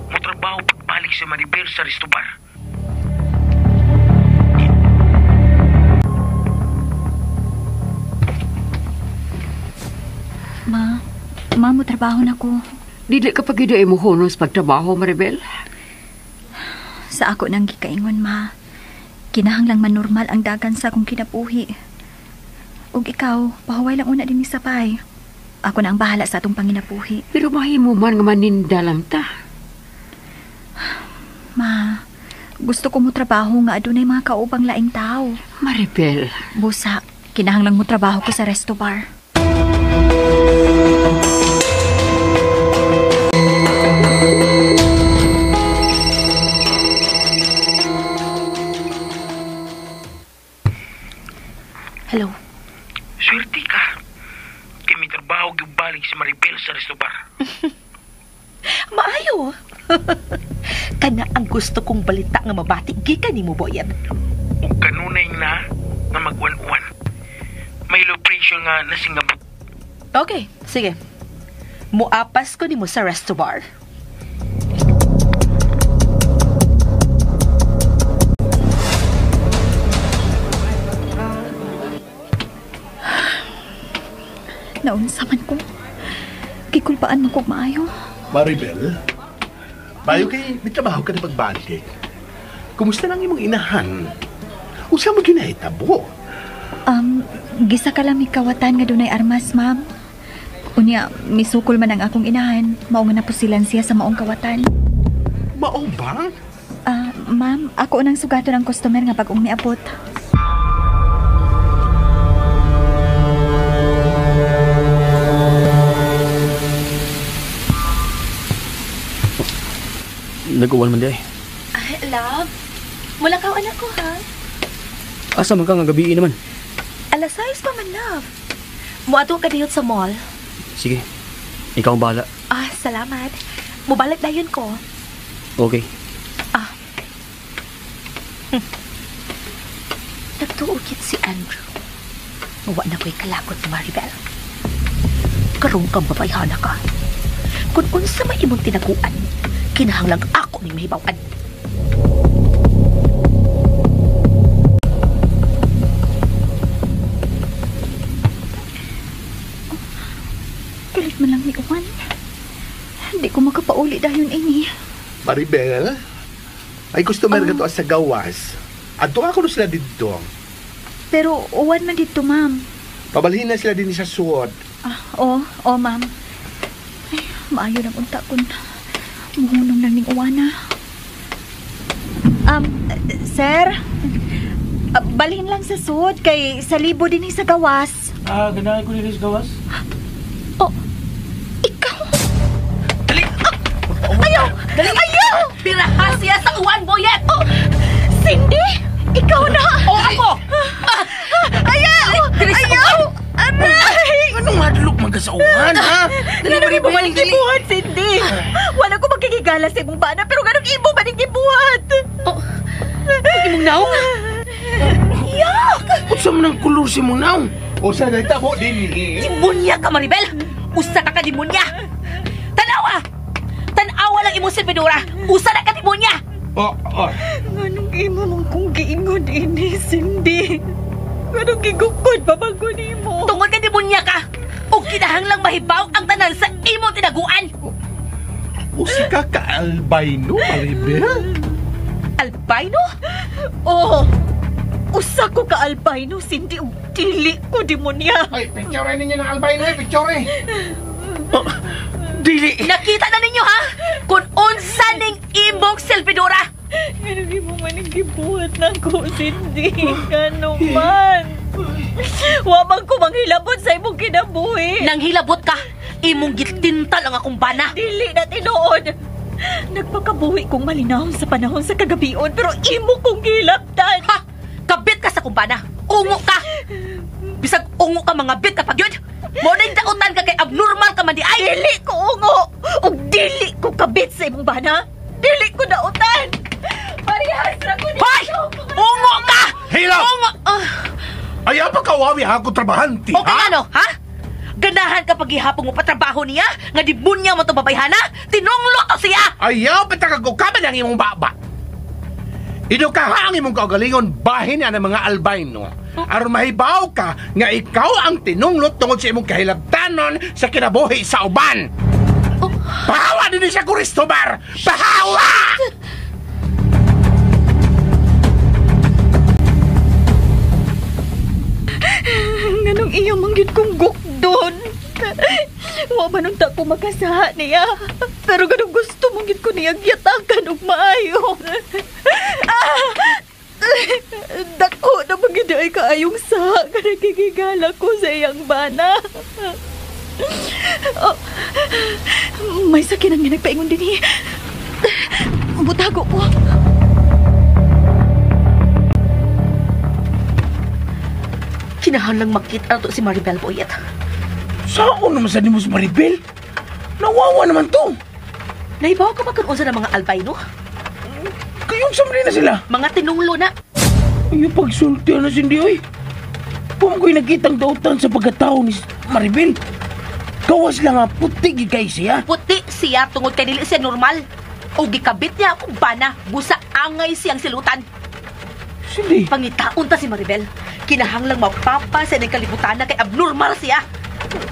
motrabaho pagbalik si Maribel sa resto bar. Ma, mo trabaho na ko. Dili ka pag mo hunos pagtrabaho, Maribel. Sa ako nang gikaingon, ma. Kinahanglang manormal ang dagan sa akong kinabuhi. Ug ikaw, pahuway lang una din ni sapay. Ako na ang bahala sa atong panginabuhi. Pero mahimo man nga maninda lang ta. Ma, gusto ko mo trabaho nga adunay mga kaubang laing tao. Maribel. Busa, kinahanglang mo trabaho ko sa resto bar. Hello. Swerte ka. Kay may trabaho gibalik si Maribel sa resto bar. Maayo. Kana ang gusto kong balita nga mabati gikan nimo, Boyet. Ug kanunay na nga mag-uwan-uwan. May low pressure nga nasingabot. Okay, sige. Muapas ko nimo sa resto bar. Naunsa man ko. Gikulpaan man kog maayo. Maribel, bayo kay mitrabaho ka na pagbalik. Kumusta nang imong inahan? Usa mo ginahitabo? Gisa ka lang mikawatan nga dunay armas, ma'am. Unya, misukol man ang akong inahan. Mao nga napusilan siya sa maong kawatan. Mao ba? Ma'am, ako nang sugaton ang customer nga bag-ong miabot. Nag-uwan man di ay. Ay, love, mula ka anak ko, ha? Asa man ka nga gabi naman? Alas 6 pa man, love. Muadto ka diyot sa mall. Sige, ikaw ang bahala. Ah, salamat. Mubalik dayon ko. Okay. Ah. Nagtuokit si Andrew. Wa na ko'y kalakot ni Maribel. Karong kang babayhana ka. Kung unsa may imong tinaguan, kinahanglang ako ning mahibaw-an. Kalit man lang ni Juan. Hindi ko makapauli dayon ini. Maribel, ay customer ka to sa gawas. Adto ako no sila didto. Pero uwan man dito, ma'am. Pabalhin na sila din sa suot. Ah, oo, ma'am. Ay, maayo lang unta kun muhunong lang ning uwana. Sir, balhin lang sa sud kay sa libo din sa gawas. Ah, ganahan ko din sa gawas. Oh, ikaw. Dali. Ayaw! Dali. Ayaw! Biraha siya sa uwan, Boyet! Oh, Cindy! Ikaw na! Oh, ako! Ayaw! Ayaw! Aray! Anong madlok man ka sa uwan, ha? Dali, Ganun imo Maribel, man dali. gibuhat, Cindy! Wala ko magkikigala sa imong bana, pero ganun imo man gibuhat! Oh, imong naong? Yak! Unsa man ang kulor si imong naong? Usa na itabo din ni. Demonya ka, Maribel! Usa ka ka demonya! Tanawa! Tanawa lang imong silbidora! Usa na ka demonya! Oh, oh. Nganong imo man kong giingon ini, Cindy? Nganong gigukod pa man ko nimo? Tungod ka demonya ka! Ug kinahanglang mahibaw ang tanan sa imong tinaguan! Usa ka ka albino, Maribel? Albino? Oo! Usa ko ka albino, Cindy, ug dili ko demonya. Ay, picture ninyo ng albino eh, picture. Oh, dili. Nakita na ninyo ha? Kung unsa ning imong silbidora! Ganun imo man ang gibuhat na ko, Cindy. Gano man. Wa man ko manghilabot sa imong kinabuhi. Nang hilabot ka, imong gitintal ang akong bana. Dili na tinuod. Nagpakabuhi kong malinahon sa panahon sa kagabion, pero imo kong gilabtan. Ha! Kabit ka sa kumbana. Ungo ka! Bisag ungo ka mga bit kapag yun. Mo nang dautan ka kay abnormal ka man di ay. Dili ko ungo. Ug dili ko kabit sa imong bana. Dili ko dautan. Parehas ra ko nito. Hoy! Ungo ka! Hilap! Ungo! Ayaw pa kawawi ha, kontrabahante, Okay ha? ano, ha? Ganahan ka paghihapon mo patrabaho niya, nga demonya mo to babayhana, tinunglo to siya! Ayaw pa tagagukaman ang imong baba. Idukaha ang imong kaugalingon, bahin na ng mga albino. Aron mahibaw ka nga ikaw ang tinunglot tungod sa imong kahilabtanon sa kinabuhi sa uban. Oh. Pahawa din siya, Cristobal! Pahawa! Nganong iya manggit kong gukdon. Wa man unta ko makasaha niya. Pero ganong gusto manggit ko niya giyatakan og maayo. Dako na manggit ay kaayong saha ka nagkikigala ko sa iyang bana. Oh, may sakit ang nagpaingon din eh. Butago ko. Kinahanglang makita to si Maribel Boyet. Saan naman sa nimo si Maribel? Nawawa naman to. Nahibaw ka ba kung unsa na mga albino? Kayong samli na sila. Mga tinunglo na. Ayaw pagsulti na Cindy, oy. Kung ko'y nakitang dautan sa pagkatao ni Maribel. Gawas lang nga, puti gid kay siya. Puti siya tungod kay dili siya normal. O gikabit niya akong bana, busa angay siyang silutan. Cindy. Pangitaon ta si Maribel. Kinahanglang mapapa sa kalibutan na kay abnormal siya.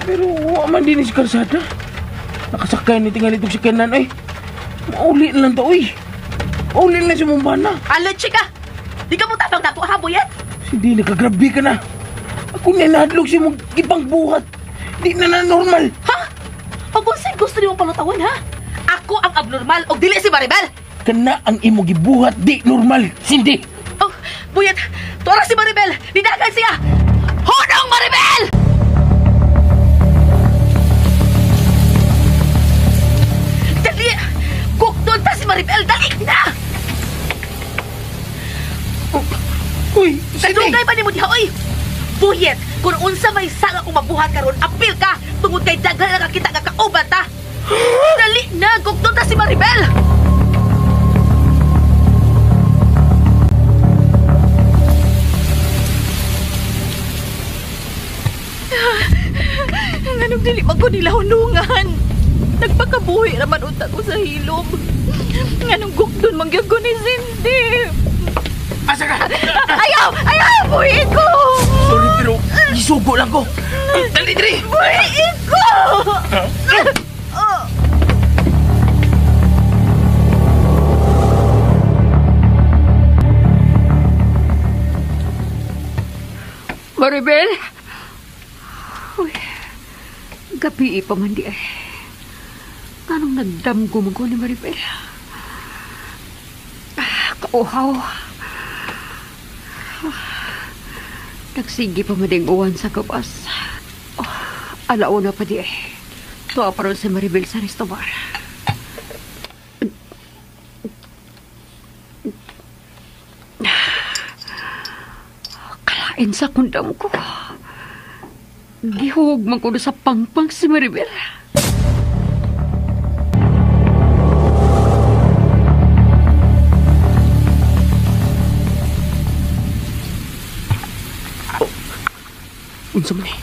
Pero wa man din sa karsada. Nakasakay ni tingali itong sakanan ay. Mauli na lang ta, uy. Mauli na lang si mong bana. Alad, chika! Di ka mo tabang nako, ha, Buyet? Hindi, nakagrabe ka na. Ako na nahadlok si mong ibang buhat. Di na na normal. Ha? Pag unsay gusto ni mong palutawan, ha? Ako ang abnormal o dili si Maribel. Kana ang imong gibuhat, di normal. Cindy! Oh, Buyet, tuara si Maribel. Nidagan siya. Hunong Maribel! Dali! Gukdon ta si Maribel! Dali na! Oh, uy, Cindy! Nagdugay ba ni mo diha, oy? Buyet, kung unsa may sanga kung mabuhat karon, apil ka tungod kay daghan na kita nga kauban ta. Dali na, gukdon ta si Maribel. Nganong dili man ko nila hunungan. Nagpakabuhi raman unta ko sa hilom. Nganong gukdon man gyud ko ni Cindy. Asa ka? Ayaw! Ayaw! Buhiin ko! Sorry pero gisugo lang ko. Dali diri! Buhiin ko! Maribel! Uy, gabi pa man di ay. Anong nagdamgo mo ko ni Maribel? Ah, kauhaw. Nagsige pa man uwan sa gawas. Oh, alauna pa di ay. Tuwa pa ron si Maribel sa restobar. Kalain sa kundam ko. Gihug man ko sa pangpang si Maribel. Oh, unsa man eh.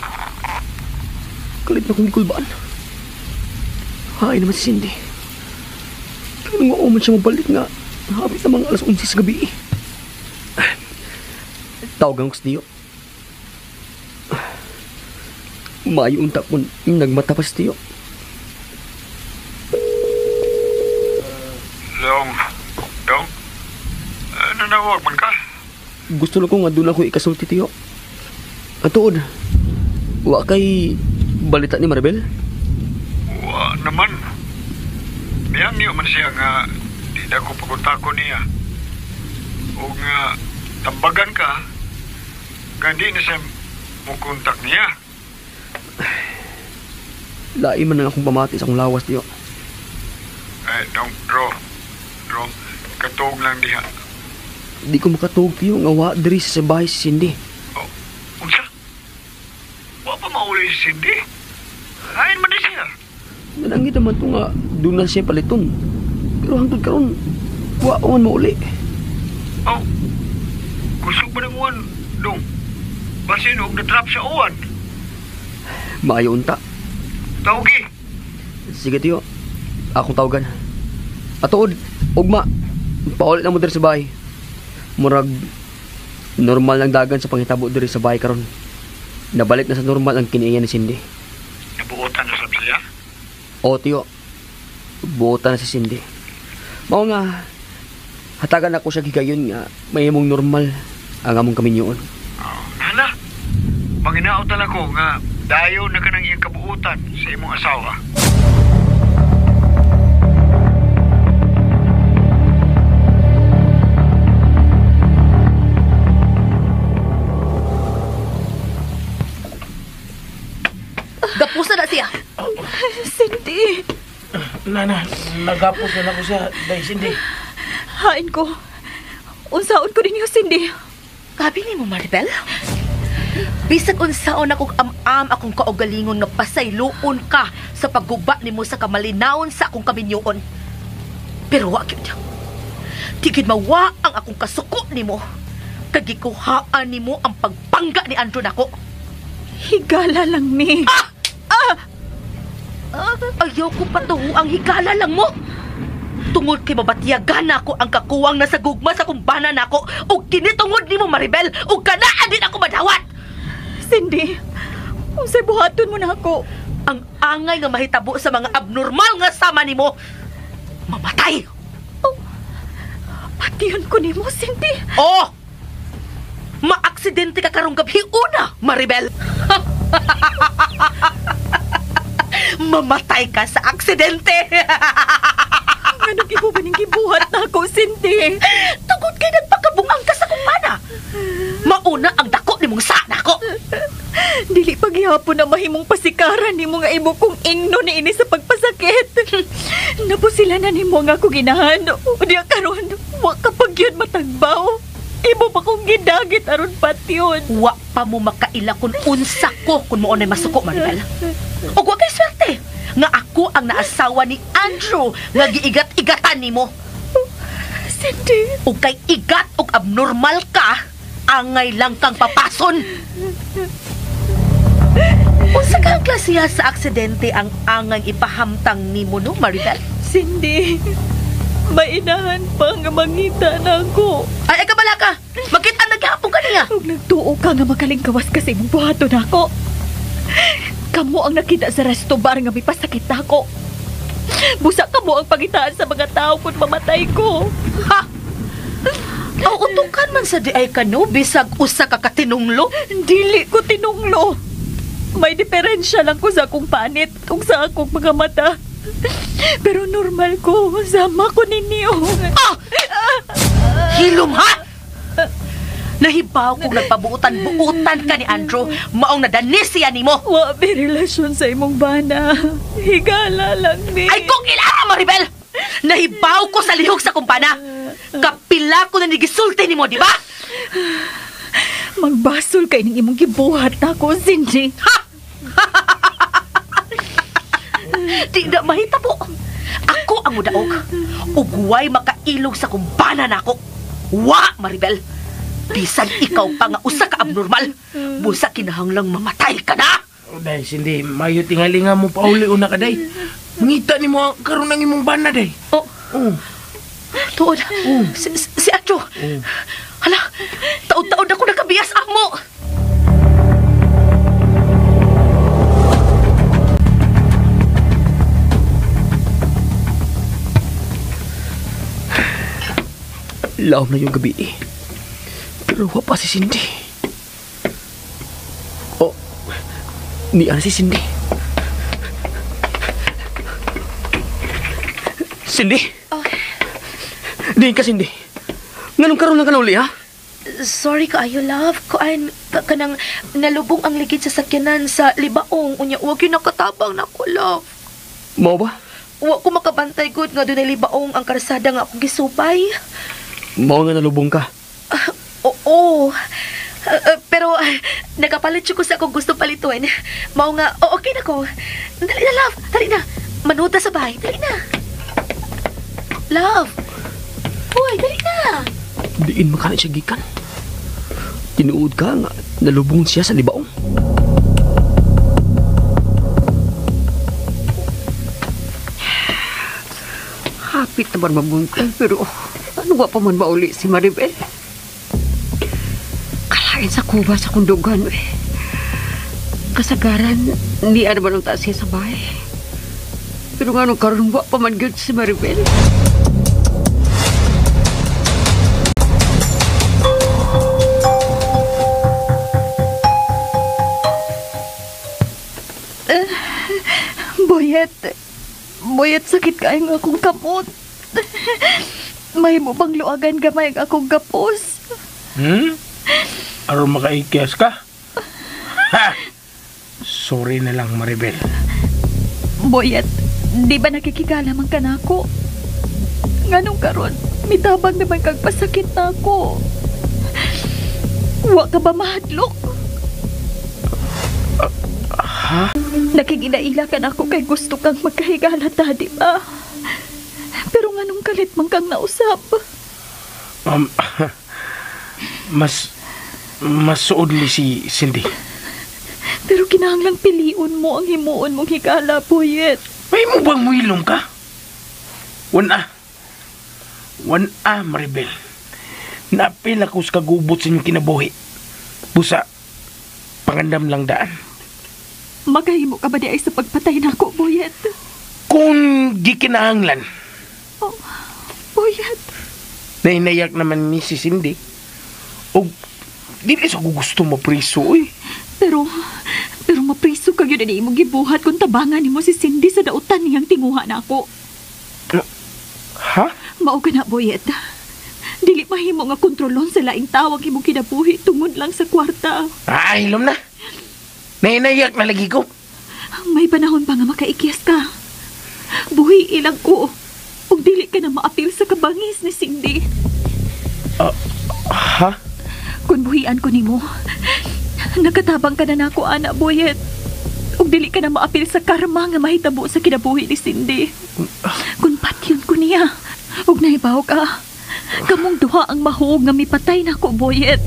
Kalit na kong gikulbaan. Hain naman si Cindy. Pero nga man siya mabalik nga hapit na mga 11:00 sa gabi. Tawagan ko si Tio. Maayo unta kung nagmata pa si Tio. Long, Dong, nanawag man ka? Gusto lang ko nga doon ako ikasulti, Tio. At tuod, wa kay balita ni Maribel? Wa naman. Miyangyo man siya nga di na ko pagkuntako niya. O nga tambagan ka, nga di na siya mukontak niya. Lain man ang akong pamati sa akong lawas, Tio. Eh, Dong, Dro, katuog lang diha. Di ko makatuog, Tio, nga wa diri sa bahay si Cindy. Oh, unsa? Wa pa mauli si Cindy? Hain man di siya. Nanangit naman to nga doon na siya paliton. Pero hangtod karon, wa man mauli. Oh, kusog ba ng uwan, Dong? Basin og na-trap sa uwan. Maayo unta. Tawgi. Sige, Tio. Akong tawagan. Atuod, ugma. Paulit na mo diri sa bahay. Murag normal ang dagan sa panghitabo diri sa bahay karon. Nabalik na sa normal ang kiniiyan ni Cindy. Nabuotan na sab siya? Oo, Tio. Buotan na si Cindy. Mao nga, hatagan ako siya gigayon nga may imong normal ang among kaminyoon. Oh, nala, manginaot na ko nga dayo na ka ng iyang kabuutan sa imong asawa. Gapusa na siya. Cindy! Nana, nagapos na ako siya. Day, Cindy. Hain ko. Unsaon ko ninyo, Cindy. Gabi ni mo, Maribel. Bisag unsaon akong am-am akong kaugalingon nga pasayloon ka sa pagguba nimo sa kamalinawon sa akong kaminyoon. Pero wa gyud. Di gyud mawa ang akong kasuko nimo. Kagikuhaan nimo ang pagpangga ni Andrew nako. Higala lang ni. Ah! Ah! Ayaw ko patuho ang higala lang mo. Tungod kay mabatyagan nako ang kakuwang na sa gugma sa kumbana nako ug kinitungod nimo, Maribel, ug kanaan din ako madawat. Cindy, Unsay buhaton mo na ako? Ang angay nga mahitabo sa mga abnormal nga sama nimo, mamatay. Oh, patiyon ko nimo, Cindy. Oh! Maaksidente ka karong gabi una, Maribel. Mamatay ka sa aksidente. Ano gibuban ning gibuhat na ako, Cindy? Tungod kay nagpakabungang ka sa kumpana. Mauna ang dako nimong sa nako. Dili paghihapon na mahimong pasikaran nimo nga imo kong ingno ni ini sa pagpasakit. Napusila na nimo nga akong ginahan. Unya karon wa ka pag yun matagbaw. Imo pa kong gidagit aron patyon. Wa pa mo makaila kun unsa ko kun mo unay masuko, Maribel. Ug wa kay swerte nga ako ang naasawa ni Andrew nga giigat-igatan nimo. Cindy, ug kay igat og abnormal ka, angay lang kang papason. Unsa ka ang klasiya sa aksidente ang angay ipahamtang nimo no, Maribel? Cindy, mainahan pa nga mangita na ako. Ay, kabala ka! Makita naghapon ka niya! Ug nagtuo ka nga makalingkawas ka sa imong buhaton ako. Kamo ang nakita sa resto bar nga may pasakit ako. Busa kamo ang pangitaan sa mga tao kung mamatay ko. Ha! Aw, utukan man sa di ay ka no, bisag usa ka katinunglo. Dili ko tinunglo. May diferensya lang ko sa akong panit ug sa akong mga mata. Pero normal ko, sama ko ninyo. Ah! Hilom ha! Nahibaw kong nagpabuutan-buutan ka ni Andrew, maong nadanis siya nimo. Wa may relasyon sa imong bana. Higala lang ni. Ay kung ilara, Maribel! Nahibaw ko sa lihok sa kumpana. Kapila ko na nigisulti nimo, di ba? Magbasol kay ning imong gibuhat nako, Cindy. Ha! Di na mahitabo. Ako ang mudaog. Ug way makailog sa kumpana nako. Wa, Maribel. Bisan ikaw pa nga usa ka abnormal, busa kinahanglang mamatay ka na. Oh, day, Cindy, mayo tingali nga mo pauli una ka, day. Mangita ni mo karon ang imong bana, day. Oh. Oh. Tuod. Oh. Si Andrew. Oh. Hala, taod-taod ako nakabiyas amo. Laom na yung gabi eh. Pero wa pa si Cindy. Oh, niya na si Cindy. Cindy? Oh. Diin ka, Cindy. Nganong karon lang ka nauli, ha? Sorry kaayo, love. Kuan, kanang nalubong ang ligid sa sakyanan sa libaong. Unya, wag yun nakatabang na ko, love. Mao ba? Wa ko makabantay good nga doon ay libaong ang karsada nga akong gisupay. Mao nga nalubong ka? Oo. Pero nakapalit ko sa akong gusto palituin. Mao nga, okay na ko. Dali na, love. Dali na. Manuta sa bahay. Dali na. Love. Uy, dali na. Diin makana siya gikan. Tinuod ka nga nalubong siya sa libaong. Hapit naman mabuntag, pero ano wa pa man mauli si Maribel? Kalain sa kuba sa kundugan eh. Kasagaran, niya naman ang taas siya sa bahay. Pero nga nung karon wa pa man gyud si Maribel. Boyet, Boyet, sakit kayo nga akong kamot. May mo bang luagan gamay ang akong gapos? Hmm? Aron makaikyas ka? Ha! Sorry na lang, Maribel. Boyet, di ba nakikigala man ka na ako? Nganong karon, mitabang naman kag pasakit na ako. Wa ka ba mahadlok? Ha? Nakikinaila ka na ako kay gusto kang magkahigala ta, di ba? Pero nganong kalit man kang nausap? Mas suod ni si Cindy. Pero kinahanglang piliun mo ang himuon mong higala, Boyet. May mo bang muilong ka? Wan a, Maribel. Naapil ako sa kagubot sa inyong kinabuhi. Busa, pangandam lang daan. Makahimo ka ba di ay sa pagpatay na ako, Boyet? Kung gikinahanglan. Oh, Boyet. Nainayak naman ni si Cindy. O, di sa gusto mapriso, uy. Pero mapriso ka yun na imong gibuhat kung tabangan nimo si Cindy sa dautan niyang tinguha na ako. Ha? Mao ka na, Boyet. Dili mahimo nga kontrolon sa laing tawag imong kinabuhi tungod lang sa kwarta. Ay, hilom na. Nainayak na lagi ko. May panahon pa nga makaikyas ka. Buhi ilang ko. Ug dili ka na maapil sa kabangis ni Cindy. Ha? Kung buhian ko nimo, nakatabang ka na nako, ana, Boyet. Ug dili ka na maapil sa karma nga mahitabo sa kinabuhi ni Cindy. Kung patyon ko niya, ug nahibaw ka, kamong duha ang mahog nga mipatay nako, Boyet.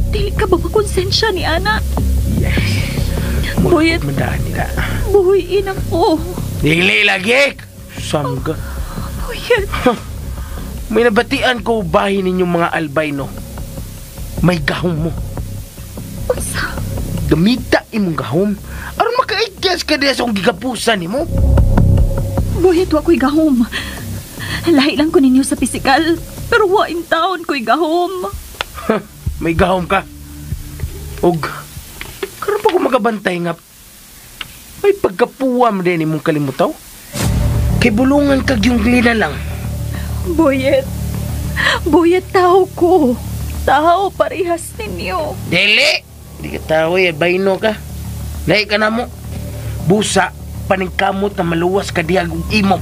Dili ka ba makonsensya ni ana? Yes. Boyet, buhiin ako. Dili lagi. Samga. Boyet. May nabatian ko bahin ninyong mga albino. May gahom mo. Unsa? Gamita imong gahom. Aron makaikyas ka diya sa akong gigapusan nimo. Boyet, wa ko'y gahom. Lahi lang ko ninyo sa pisikal, pero wa in town ko'y gahom. May gahom ka. Og karon pa ko magabantay nga may pagkapuwa mo din imong kalimutaw. Kay bulungan kag yung lina lang. Boyet. Boyet, tao ko. Tao parehas ninyo. Dili! Di ka tao eh, albino ka. Lahi ka na mo. Busa, paningkamot na maluwas ka diha og imo.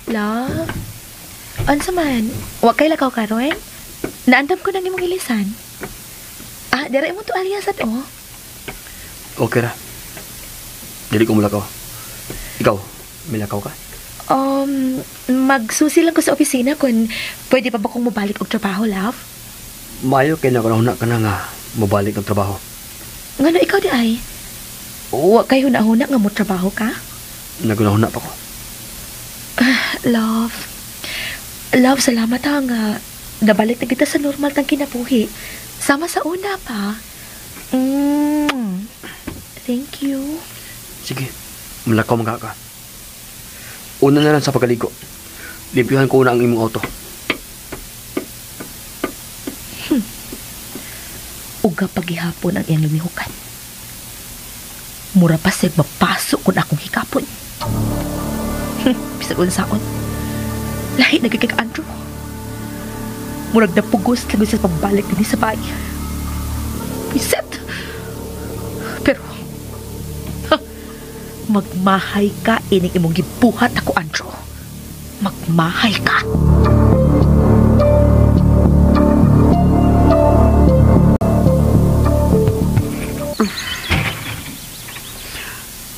Love, unsa man? Wa kay lakaw karon? Naandam ko nang imong ilisan. Ah, dira imo to alias at oh. Okay ra. Dili ko mulakaw. Ikaw, milakaw ka? Magsusi lang ko sa opisina kung pwede pa ba kong mobalik og trabaho, love? Maayo kay nakunahuna ka na nga mobalik og trabaho. Ngano ikaw di ay? Wa kay huna-huna nga mo trabaho ka? Nagunahuna pa ko. Love. Love, salamat ha nga nabalik na kita sa normal tang kinabuhi. Sama sa una pa. Thank you. Sige, malakaw mga ka. Una na lang sa pagkaligo. Limpyuhan ko una ang imong auto. Uga paghihapon ang iyang lumihukan. Mura pa siya mapasok kung akong hikapon. Bisag unsaon. Lahi na kay Andrew. Murag napugos lagi sa pagbalik din sa bahay. Biset. Pero magmahay ka ining imong gibuhat ako, Andrew. Magmahay ka.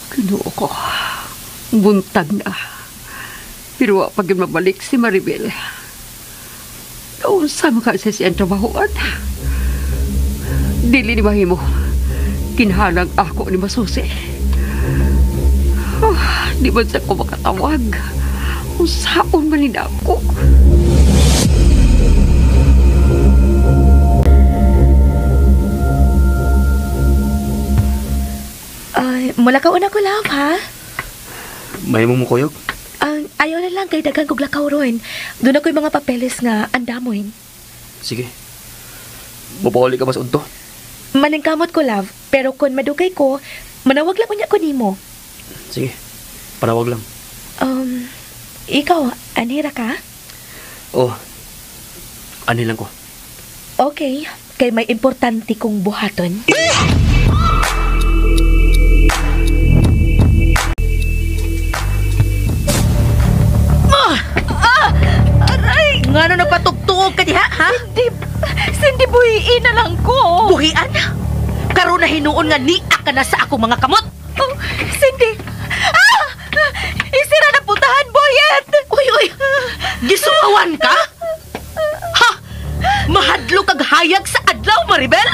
Kinuo ko. Buntag na. Pero wa pag mabalik si Maribel. Unsa man ka sa siyang trabahoan? Dili ni mahimo. Kinhalang ako ni masusi. Oh, di man sa ko makatawag. Unsaon man ni ako. Ay, mula ka una ko, love, ha? May mo mukuyog? Ayaw na lang kay daghan kog lakaw ron. Doon ako'y mga papeles nga andamoin. Sige. Mapauli ka ba sa udto? Maningkamot ko, love. Pero kung madugay ko, manawag lang unya ko nimo. Sige. Panawag lang. Ikaw, anhira ka? Oh. Anhi lang ko. Okay. Kay may importante kong buhaton. Aray! Ngano nagpatugtuog ka diha, ha? Cindy, buhiin na lang ko. Buhian? Karon na hinuon nga niya ka na sa akong mga kamot. Oh, Cindy! Ah! Isira na putahan, Boyet! Uy, uy! Gisuwawan ka? Ha? Mahadlok kag hayag sa adlaw, Maribel?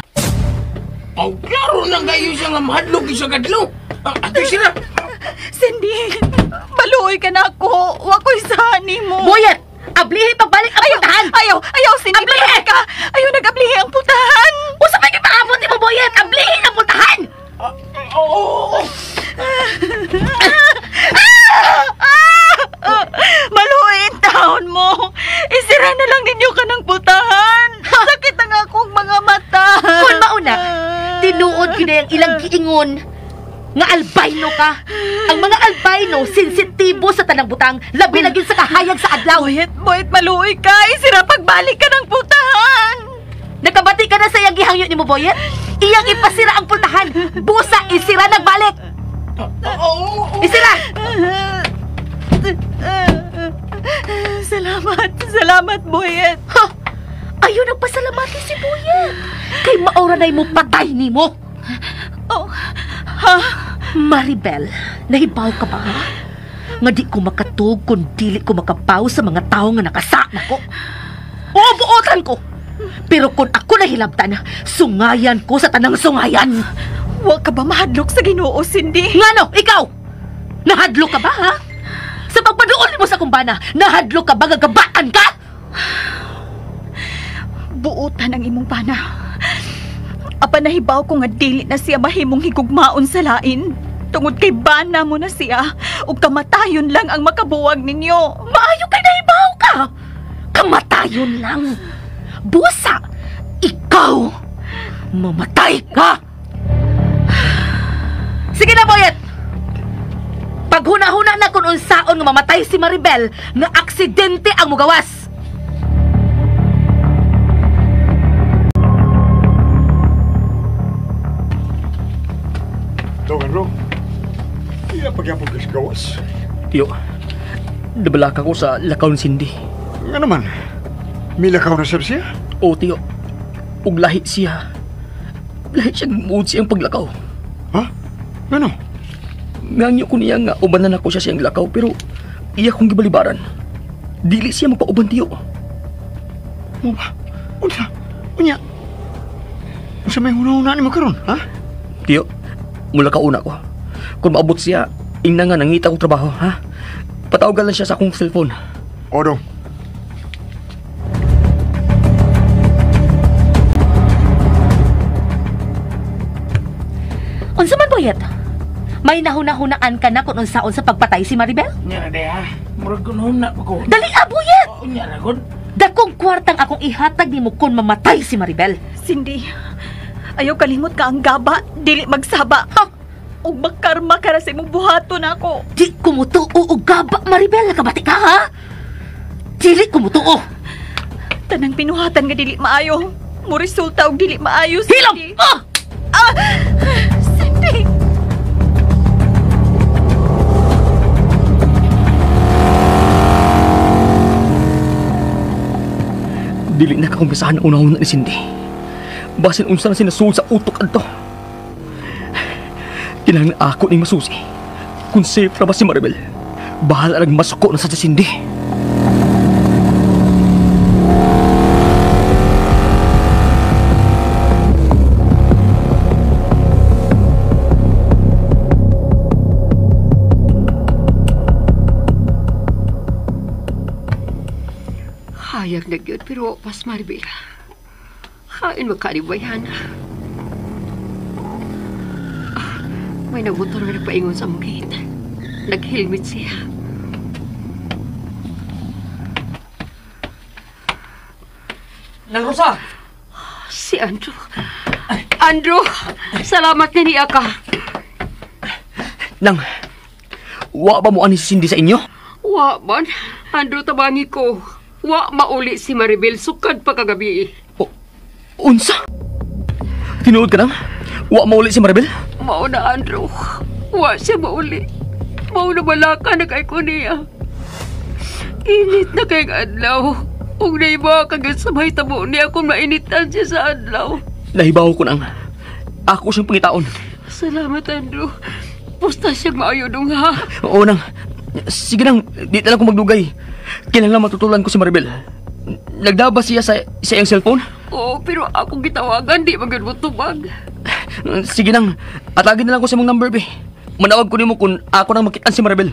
Oh, klaro na kayo siya nga mahadlok siya kadlaw. Ato sira. Cindy, baluoy ka na ako. Wa ko'y sani mo. Boyet! Ablihi pagbalik ang pultahan. Ayaw, ayaw, Cindy. Ablihi! Ka. Ayaw, nag-ablihi ang pultahan. Usa may gipaabot ni mo, Boyet. Ablihi ang pultahan. Oo! Maluin taon mo. Isira na lang ninyo ka ng pultahan. Sakit ang akong mga mata. Kung mauna, tinuod yun na yung ilang giingon nga albino ka. Ang mga albino, sensitibo sa tanang butang, labi na gyud sa kahayag sa adlaw. Boyet, Boyet, maluoy ka. Isira pagbalik ka ng pultahan. Nakabati ka na sa iyang gihangyo ni mo, Boyet? Iyang ipasira ang pultahan. Busa, isira nagbalik. Isira! Salamat, salamat, Boyet. Ha? Ayun ang pasalamati si Boyet. Kay maora na'y mo patay ni mo. Oh, ha? Maribel, nahibaw ka ba? Nga di ko makatug kung dili ko makapaw sa mga tao nga nakasa nako. Oo, buotan ko. Pero kung ako nahilabtan, sungayan ko sa tanang sungayan. Wa ka ba mahadlok sa Ginoo, Cindy? Ngano, ikaw? Nahadlok ka ba, ha? Sa pagpaduol mo sa kumbana, nahadlok ka ba gagabaan ka? Buotan ang imong pana. Apan nahibaw ko nga dili na siya mahimong higugmaon sa lain. Tungod kay bana mo na siya, ug kamatayon lang ang makabuwag ninyo. Maayo kay nahibaw ka! Kamatayon lang! Busa! Ikaw! Mamatay ka! Sige na, Boyet! Paghuna-huna na kung unsaon nga mamatay si Maribel nga aksidente ang mugawas! Dong Andrew, iya pagyapon ka sa gawas. Tiyo, nabalaka ko sa lakaw ni Cindy. Nga naman, milakaw na sab siya? Oo, tiyo. Ug lahi siya. Lahi siya mood siyang paglakaw. Ha? Ngano? Ngangyo ko niya nga ubanan ako siya siyang lakaw pero iya kong gibalibaran. Dili siya magpauban, tiyo. Mo ba? Unsa? Unya? Unsa may hunahuna nimo karon, ha? Tiyo, mula ka una ko. Kung maabot siya, ingna nga nangita kong trabaho, ha? Patawagan lang siya sa akong cellphone. O, dong. Unsa man, Boyet? May nahuna-hunaan ka na kung unsaon sa pagpatay si Maribel? Nya na day, ha? Murag kunhuna pa ko. Dali, ah, Boyet! Nya na, god. Dakong kwartang akong ihatag nimo kung mamatay si Maribel. Cindy, ayaw kalimot ka ang gaba, dili magsaba. Ha? Ug magkarma ka ra sa imong buhaton ako. Di ko mutuo og gaba, Maribel. Nakabati ka, ha? Dili ko mutuo. Tanang pinuhatan nga dili maayo. Mo resulta og dili maayo, Hilom! Cindy. Ah! Ah! Cindy! Dili na kakumpisahan ang unahuna ni Cindy. Basin unsa na sinasuod sa utok adto. Kinahanglan ako ning masusi. Kung safe ra ba si Maribel, bahala lang masuko na sa si Cindy. Hayag na gyud, pero pas Maribel. Hain makalibayan. May nagmotor nga nagpaingon sa among gate. Nag-helmet siya. Nang Rosa! Si Andrew. Andrew, salamat nga niya ka. Nang, wa ba mo ani si Cindy sa inyo? Wa man. Andrew, tabangi ko. Wa mauli si Maribel sukad pa kagabi. O, unsa? Tinuod ka nang? Wa mauli si Maribel? Mao na, Andrew. Wa siya mauli. Mao na balaka na kay ko niya. Init na kay adlaw. Ug naiba kagad sa mahitabo niya kung mainitan siya sa adlaw. Nahibaw ko nang. Ako siyang pangitaon. Salamat, Andrew. Pusta siyang maayo dong, ha? Oo nang. Sige nang, di na lang ko magdugay. Kinahanglan matutulan ko si Maribel. Nagdaba siya sa iyang cellphone? Oo, pero akong gitawagan, di man gyud mo tubag. Sige nang, atagin na lang ko sa mong number, be. Manawag ko nimo kung ako nang makitaan si Maribel.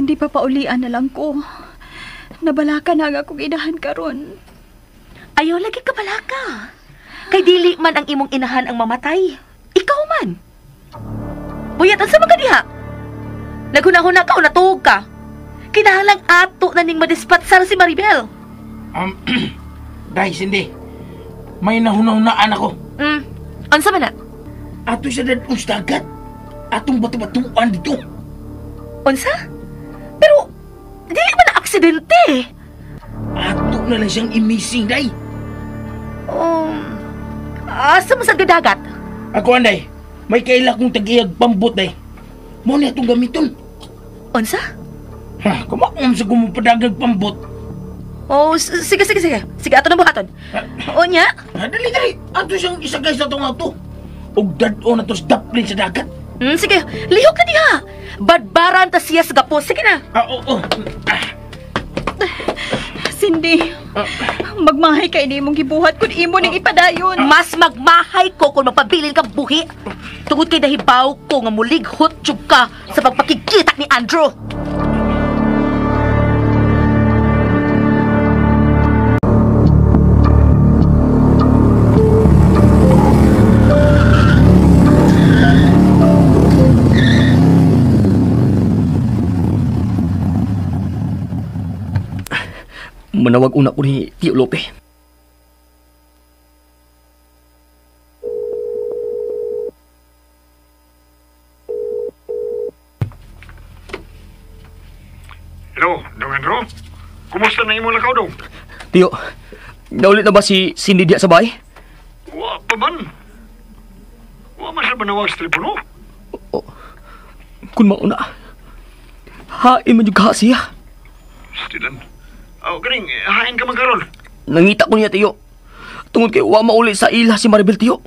Kung di pa paulian na lang ko. Nabalaka na ang akong inahan karon. Ayaw lagi ka balaka. Kay dili man ang imong inahan ang mamatay. Ikaw man. Buyat, unsa man ka diha? Naghuna-huna ka o natuog ka? Kinahanglang ato na ning madispatsar si Maribel. Day, Cindy. May nahuna-hunaan ako. Unsa man na? Ato sa dadong sa dagat. Atong bato-batuan dito. Unsa? Pero, dili man na aksidente. Ato na lang siyang imising, Day. Asa mo sa dagat? Ako, Anday. May kaila kong tag-iyag pambot, Day. Mo na itong gamiton. Unsa? Ha, kumakom sa gumupadagag pambot. Oh, sige. Sige, ato na buhaton. O niya? Dali. Ato siyang isagay sa itong auto. Og dad-o na to sa daplin sa dagat. Sige, lihok na diha. Badbaran ta siya sa gapos. Sige na. Oo. Cindy, magmahay kay ni imong gibuhat kung imo ning ipadayon. Mas magmahay ko kung magpabilin kang buhi. Tungod kay nahibaw ko nga mulighot jud ka sa pagpakikita ni Andrew. Manawag una ko ni Tio Lope. Hello, Dong Andrew? Kumusta na imo lakaw, Dong? Tio, naulit na ba si Cindy diya sa bahay? Wa pa man. Wa man siya manawag sa telepono? Oh, kung mauna, hain man yung kaha siya. Stilan. Oh, ganing, hain ka man karon. Nangita ko niya, Tiyo. Tungod kay wa mauli sa ila si Maribel, Tiyo.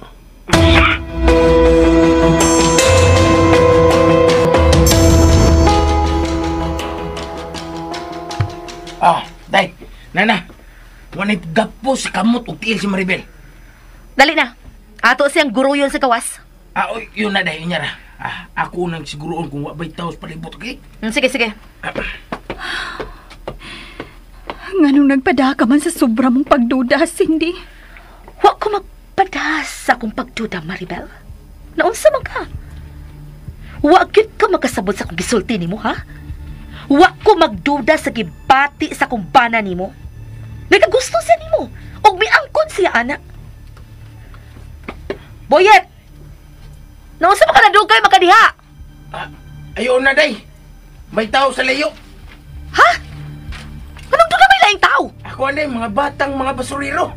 Day, Nana. Wanay gapo sa kamot og tiil si Maribel. Dali na. Ato siyang guruyon sa kawas. Yun na, day, yun na. Ako nang siguroon kung wa bay taos palibot, okay? Sige. Nganong nagpada ka man sa sobra mong pagduda, Cindy? Wa ko magpada sa akong pagduda, Maribel. Naunsa man ka? Wa gyud ka makasabot sa akong gisulti nimo, ha? Wa ko magduda sa gibati sa akong bana nimo. Nagagusto siya nimo. Og miangkon siya, anak. Boyet! Naunsa man ka nadugay makadiha? Ayaw na, day. May tao sa layo. Ha? Anong doon na may laing tao? Ako, anday, mga batang mga basurero.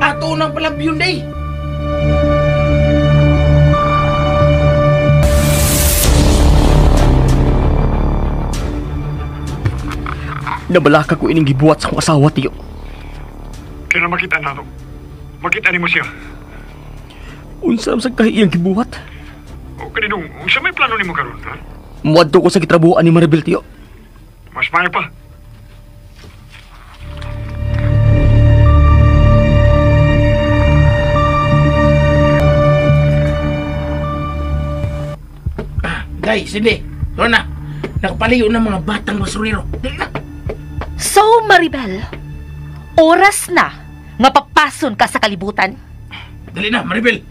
Ato nang palabyon, day. Nabalaka ko ining gibuhat sa akong asawa, Tiyo. Kaya na makita na to. Makita ni mo siya. Unsa sa kahiyang gibuhat? O, kaninong, unsa may plano nimo karon, ha? Muadto ko sa gitrabuhan ni Maribel, Tiyo. Mas maayo pa. Day, sige. Doon na. Nakapaliyo ng mga batang basurero. Dali na. So, Maribel, oras na nga papason ka sa kalibutan. Dali na, Maribel.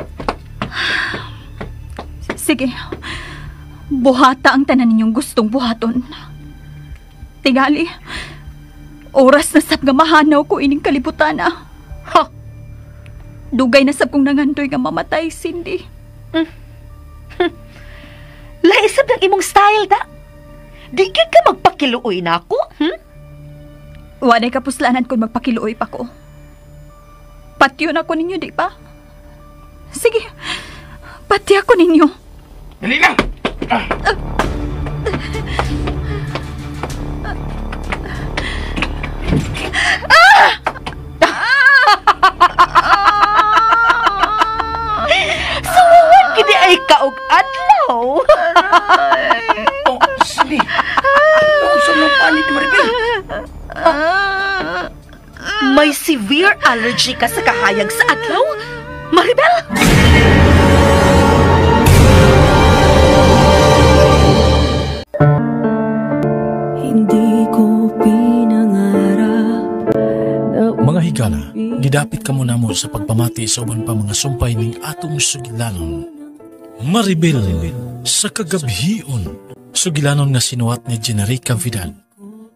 Sige. Buhata ang tanan ninyong gustong buhaton. Tingali, oras na sab nga mahanaw ko ining kalibutan, ah. Ha? Dugay na sab kong nangandoy nga mamatay, Cindy. Laisab ng imong style, da. Di gyud ka magpakiluoy na ako, Wanay kapuslanan kung magpakiluoy pa ko. Patyon ako ninyo, di ba? Sige, pati ako ninyo. Dali na! Suwan gini ay kaog adlaw. Oh, sige. Nausa mo panit, Maribel. May severe allergy ka sa kahayag sa adlaw, Maribel? higala, gidapit kamo namo sa pagpamati sa uban pa mga sumpay ning atong sugilanon, Maribel sa Kagabhion. Sugilanon nga sinuwat ni Generica Vidal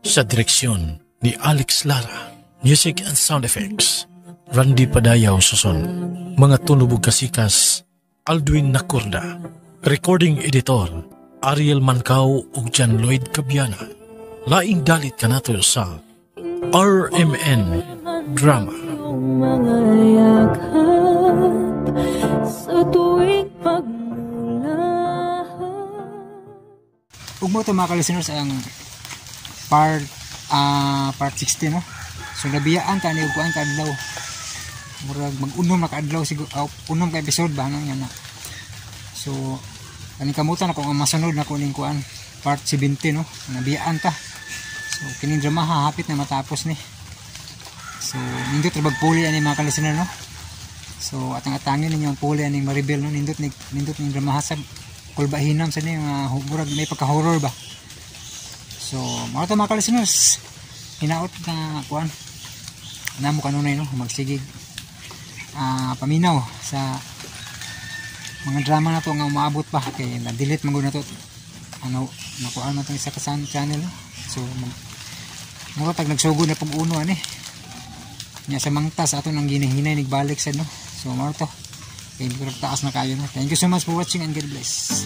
sa direksyon ni Alex Lara. Music and sound effects, Randy Padayaw Suson. Mga tunubog kasikas, Aldwin Nakurda. Recording editor, Ariel Mancao ug John Lloyd Cabiana. Laing dalit kanato sa RMN Drama. Mga yakap sa tuwing pagmula. Ug mao to, mga ka-listeners, ang part 16, no. So nabiyaan ta ni og kuan ka adlaw. Murag mag-unom na ka adlaw siguro, unom ka episode ba no yan na. So kaning kamutan ako ang masunod na kuning kuan, part 70, no. Nabiyaan ta. So kining drama ha, hapit na matapos ni. So nindot ra puli ani, mga ka-listener, no. So atang atangin ninyo ang puli aning Maribel, no. Nindot ning drama sa kulbahinam sa ni nga murag may pagka-horror ba. So mao to, mga ka-listeners. Hinaot na kuan namo kanunay, no, magsigig paminaw sa mga drama na to nga umaabot pa kay na-delete man gud na to, ano, nakuha na itong isa ka channel, no? So mura tag nagsugod na pag uno ani nya sa mangtas ato nang ginahinay nagbalik sa, no. So mao to kay taas na kayo, no. Thank you so much for watching and God bless.